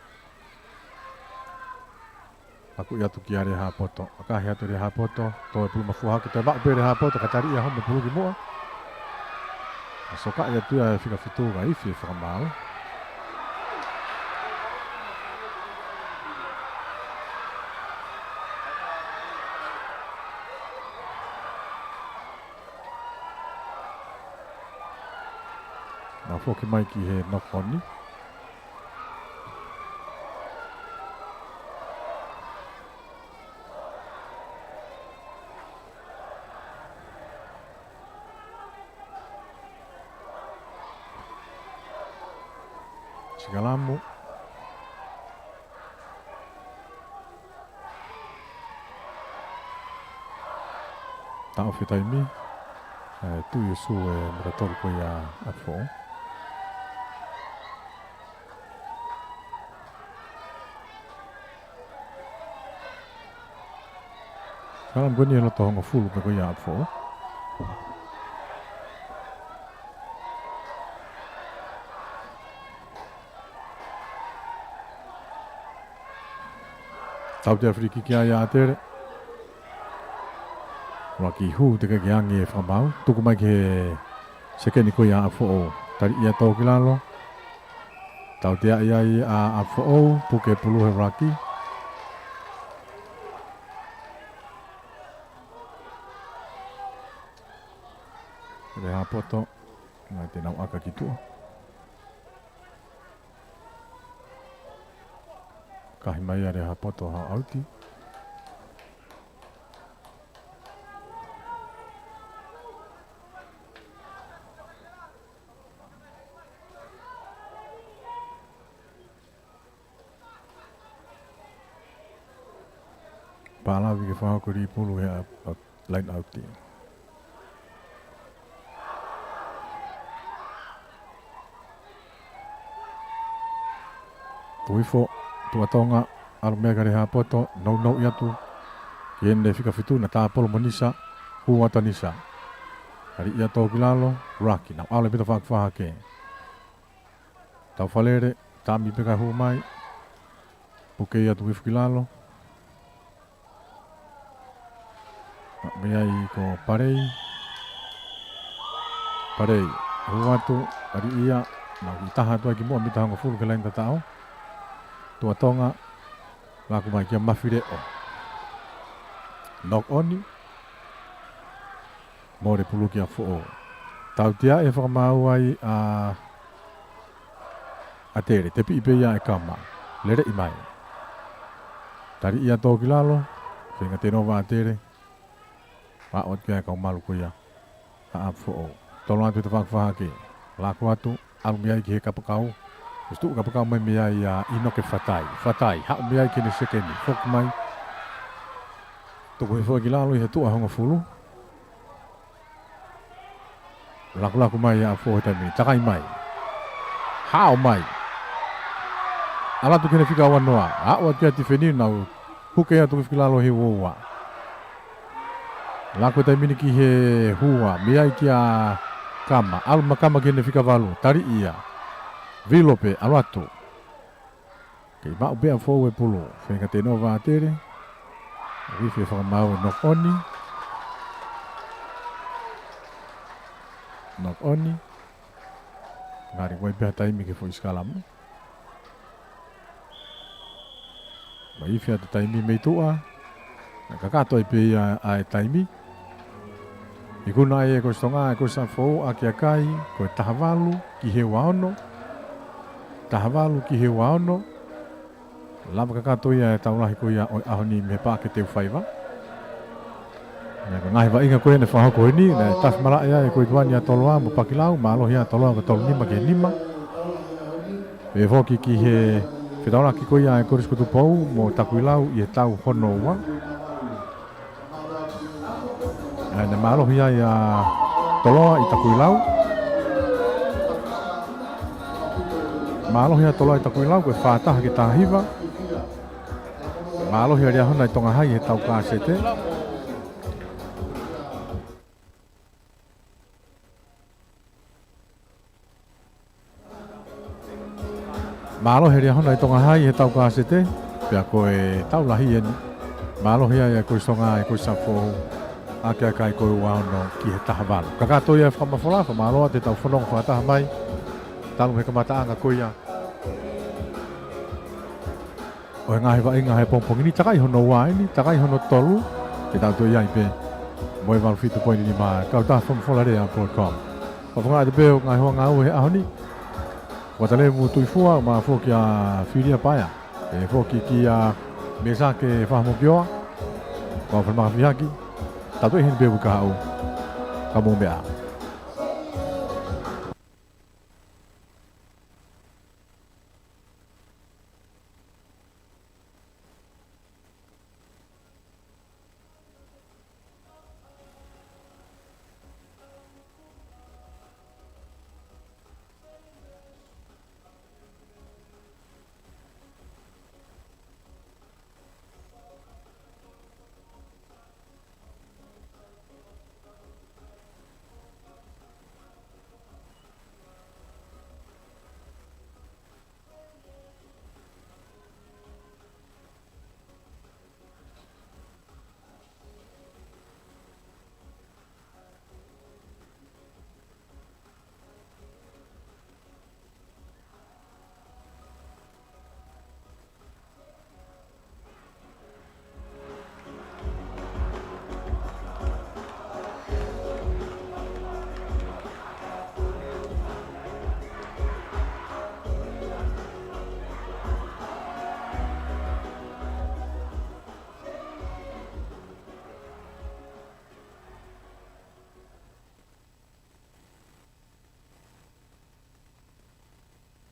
Hakuʻi atu kia Lehāpoto, ʻakahi atu Lehāpoto, toe pulu mafua hake, toe maʻu pē Lehāpoto, ka tali ia home pulu ki muʻa. Ka sokaʻi atu ia ʻe he fika fitu ka ifi e fakamaau. Nau foki mai ki he knock on. Sikalamu. Taʻofi e taimi, ʻe, tui ʻe Sue mo e katolu ko ia ʻa ʻApifoʻou. Sikalamu ko eni ʻi loto hongofulu pē ko ia ʻa ʻApifoʻou. Tautea free kick ia ʻa ʻAtele. Ua ki hū te ke ke angi e fakamaau. Tuku mai ki he sekeni ko ia ʻa ʻApifoʻou. Taliʻi ia tō ki lalo. Tauteaʻi ai ʻa ʻApifoʻou, puke pulu he ruck. Lehāpoto, naʻe te nau ʻaka ki tuʻa. Kahi mai ʻa Lehāpoto ha ʻauti. Pālavi ke fakahoko lī pulu he ʻa, ʻa, line out. Tuifo, Tuʻa Tonga, ʻalu mei ai kia Lehāpoto, nounou atu ki heʻene fika fitu, naʻe tāpolo mo Nisa, hū atu ʻa Nisa. Taliʻi ia tō ki lalo, ruck, nau ʻalu pē ʻo fakafahake. Taufalele, tami pē kae hū mai. Puke ia Tuifo ki lalo. Mei ai ko Palei. Palei. Hū atu, taliʻi ia. Nau kiʻi taha atu ai ki muʻa mita hongofulu ki he laine tataʻo. Tuʻa Tonga. Laku mai kia Mafileʻo. Knock on. Mole pulu kia Foʻou. Tauteaʻi e fakamaau ai ʻa, ʻa Tele. Tepiʻi pē ia ʻe Kama. Leleʻi mai. Taliʻi ia tō ki lalo. Feinga tenova ʻa Tele. Aʻu atu ki ai e kau malu ko ia ʻa ʻApifoʻou. Tolo atu he tafaʻaki fakahake. Laku atu, ʻalu mei ai ki he kapakau. Kuo tuʻu kapakau mai mei ai ʻa ʻInoke Fatai. Fatai, haʻu mei ai ki heʻene sekeni. Foki mai. Tuku hifo ki lalo ʻi he tuʻa hongofulu. Lakulaku mai ʻa ʻApifoʻou he taimi ni. Takai mai. Hao mai. ʻAlu atu ki heʻene fika uanoa. Aʻu atu kia Tifeni, nau puke ia Tuifo ki lalo he uaua. Laku he taimi ni ki he hua, mei ai kia Kama, ʻalu mai Kama ki heʻene fika valu, taliʻi ia. Vilo pē, ʻalu atu. Kei maʻu pē ʻa Foʻou e pulu, feinga tenova ʻa Tele. Uifi e fakamaau e knock on. Knock on. Ngali ʻoku ʻi ai pē ha taimi ki he foʻi sikalamu. Mei fē ʻa e taimi mei tuʻa. Naʻe kakato ai pē ia ʻa e taimi. Ikuna ai ʻe Kolisi Tonga, ʻe Kolisi ʻApifoʻou, ʻaki ʻa e kai, ko e taha valu ki he ua ono. Taha valu ki he ua ono. Lava kakato ia e tau lahi ko ia ʻo e ʻaho ni mei he Paʻake Teufaiva. Naʻe ko e ngaahi vaʻinga ko ē naʻe fakahoko heni, naʻe tafi malaʻe ai ko e tuʻa ni ʻa Toloa mo Pakilau, mālohi ʻa Toloa ko e tolu nima ki he nima. Pea foki ki he fetaulaki ko ia ʻa e Kolisi ko Tupou mo Takuilau ʻi he tau hono ua. ʻA ia naʻe mālohi ai ʻa Toloa ʻi Takuilau. Mālohi ʻa Toloa ʻi Takuilau, ko e fā taha ki he taha hiva. Mālohi ʻa Liahona ʻi Tonga Hai he tau kasete. Mālohi ʻa Liahona ʻi Tonga Hai he tau kasete, pea ko e tau lahi eni. Mālohi ai ʻa e Kolisi Tonga, ʻa e Kolisi ʻApifoʻou, ʻaki ʻa e kai ko e ua ono ki he taha valu. Kakato ia e fakamafola, fakamālō atu he tau fononga fakataha mai, talu mei he kamataʻanga ko ia ʻo e ngaahi vaʻinga he pongipongi ni, takai hono ua eni, takai hono tolu, ke tau toe ʻi ai pē mo e valu fitu poini nima, kautaha fakamafola lea ʻa Broadcom. Fakafofonga atu pē ʻo ngaahi hoa ngāue he ʻaho ni. Kuata Levu Tuifua, mo foki ʻa Filia Paea. ʻE foki kia Mesake Fahamokioa. Ko au Falemaka Fihaki. Tau toe ʻi heni pē uike kahaʻu. Ka mou meʻa ā.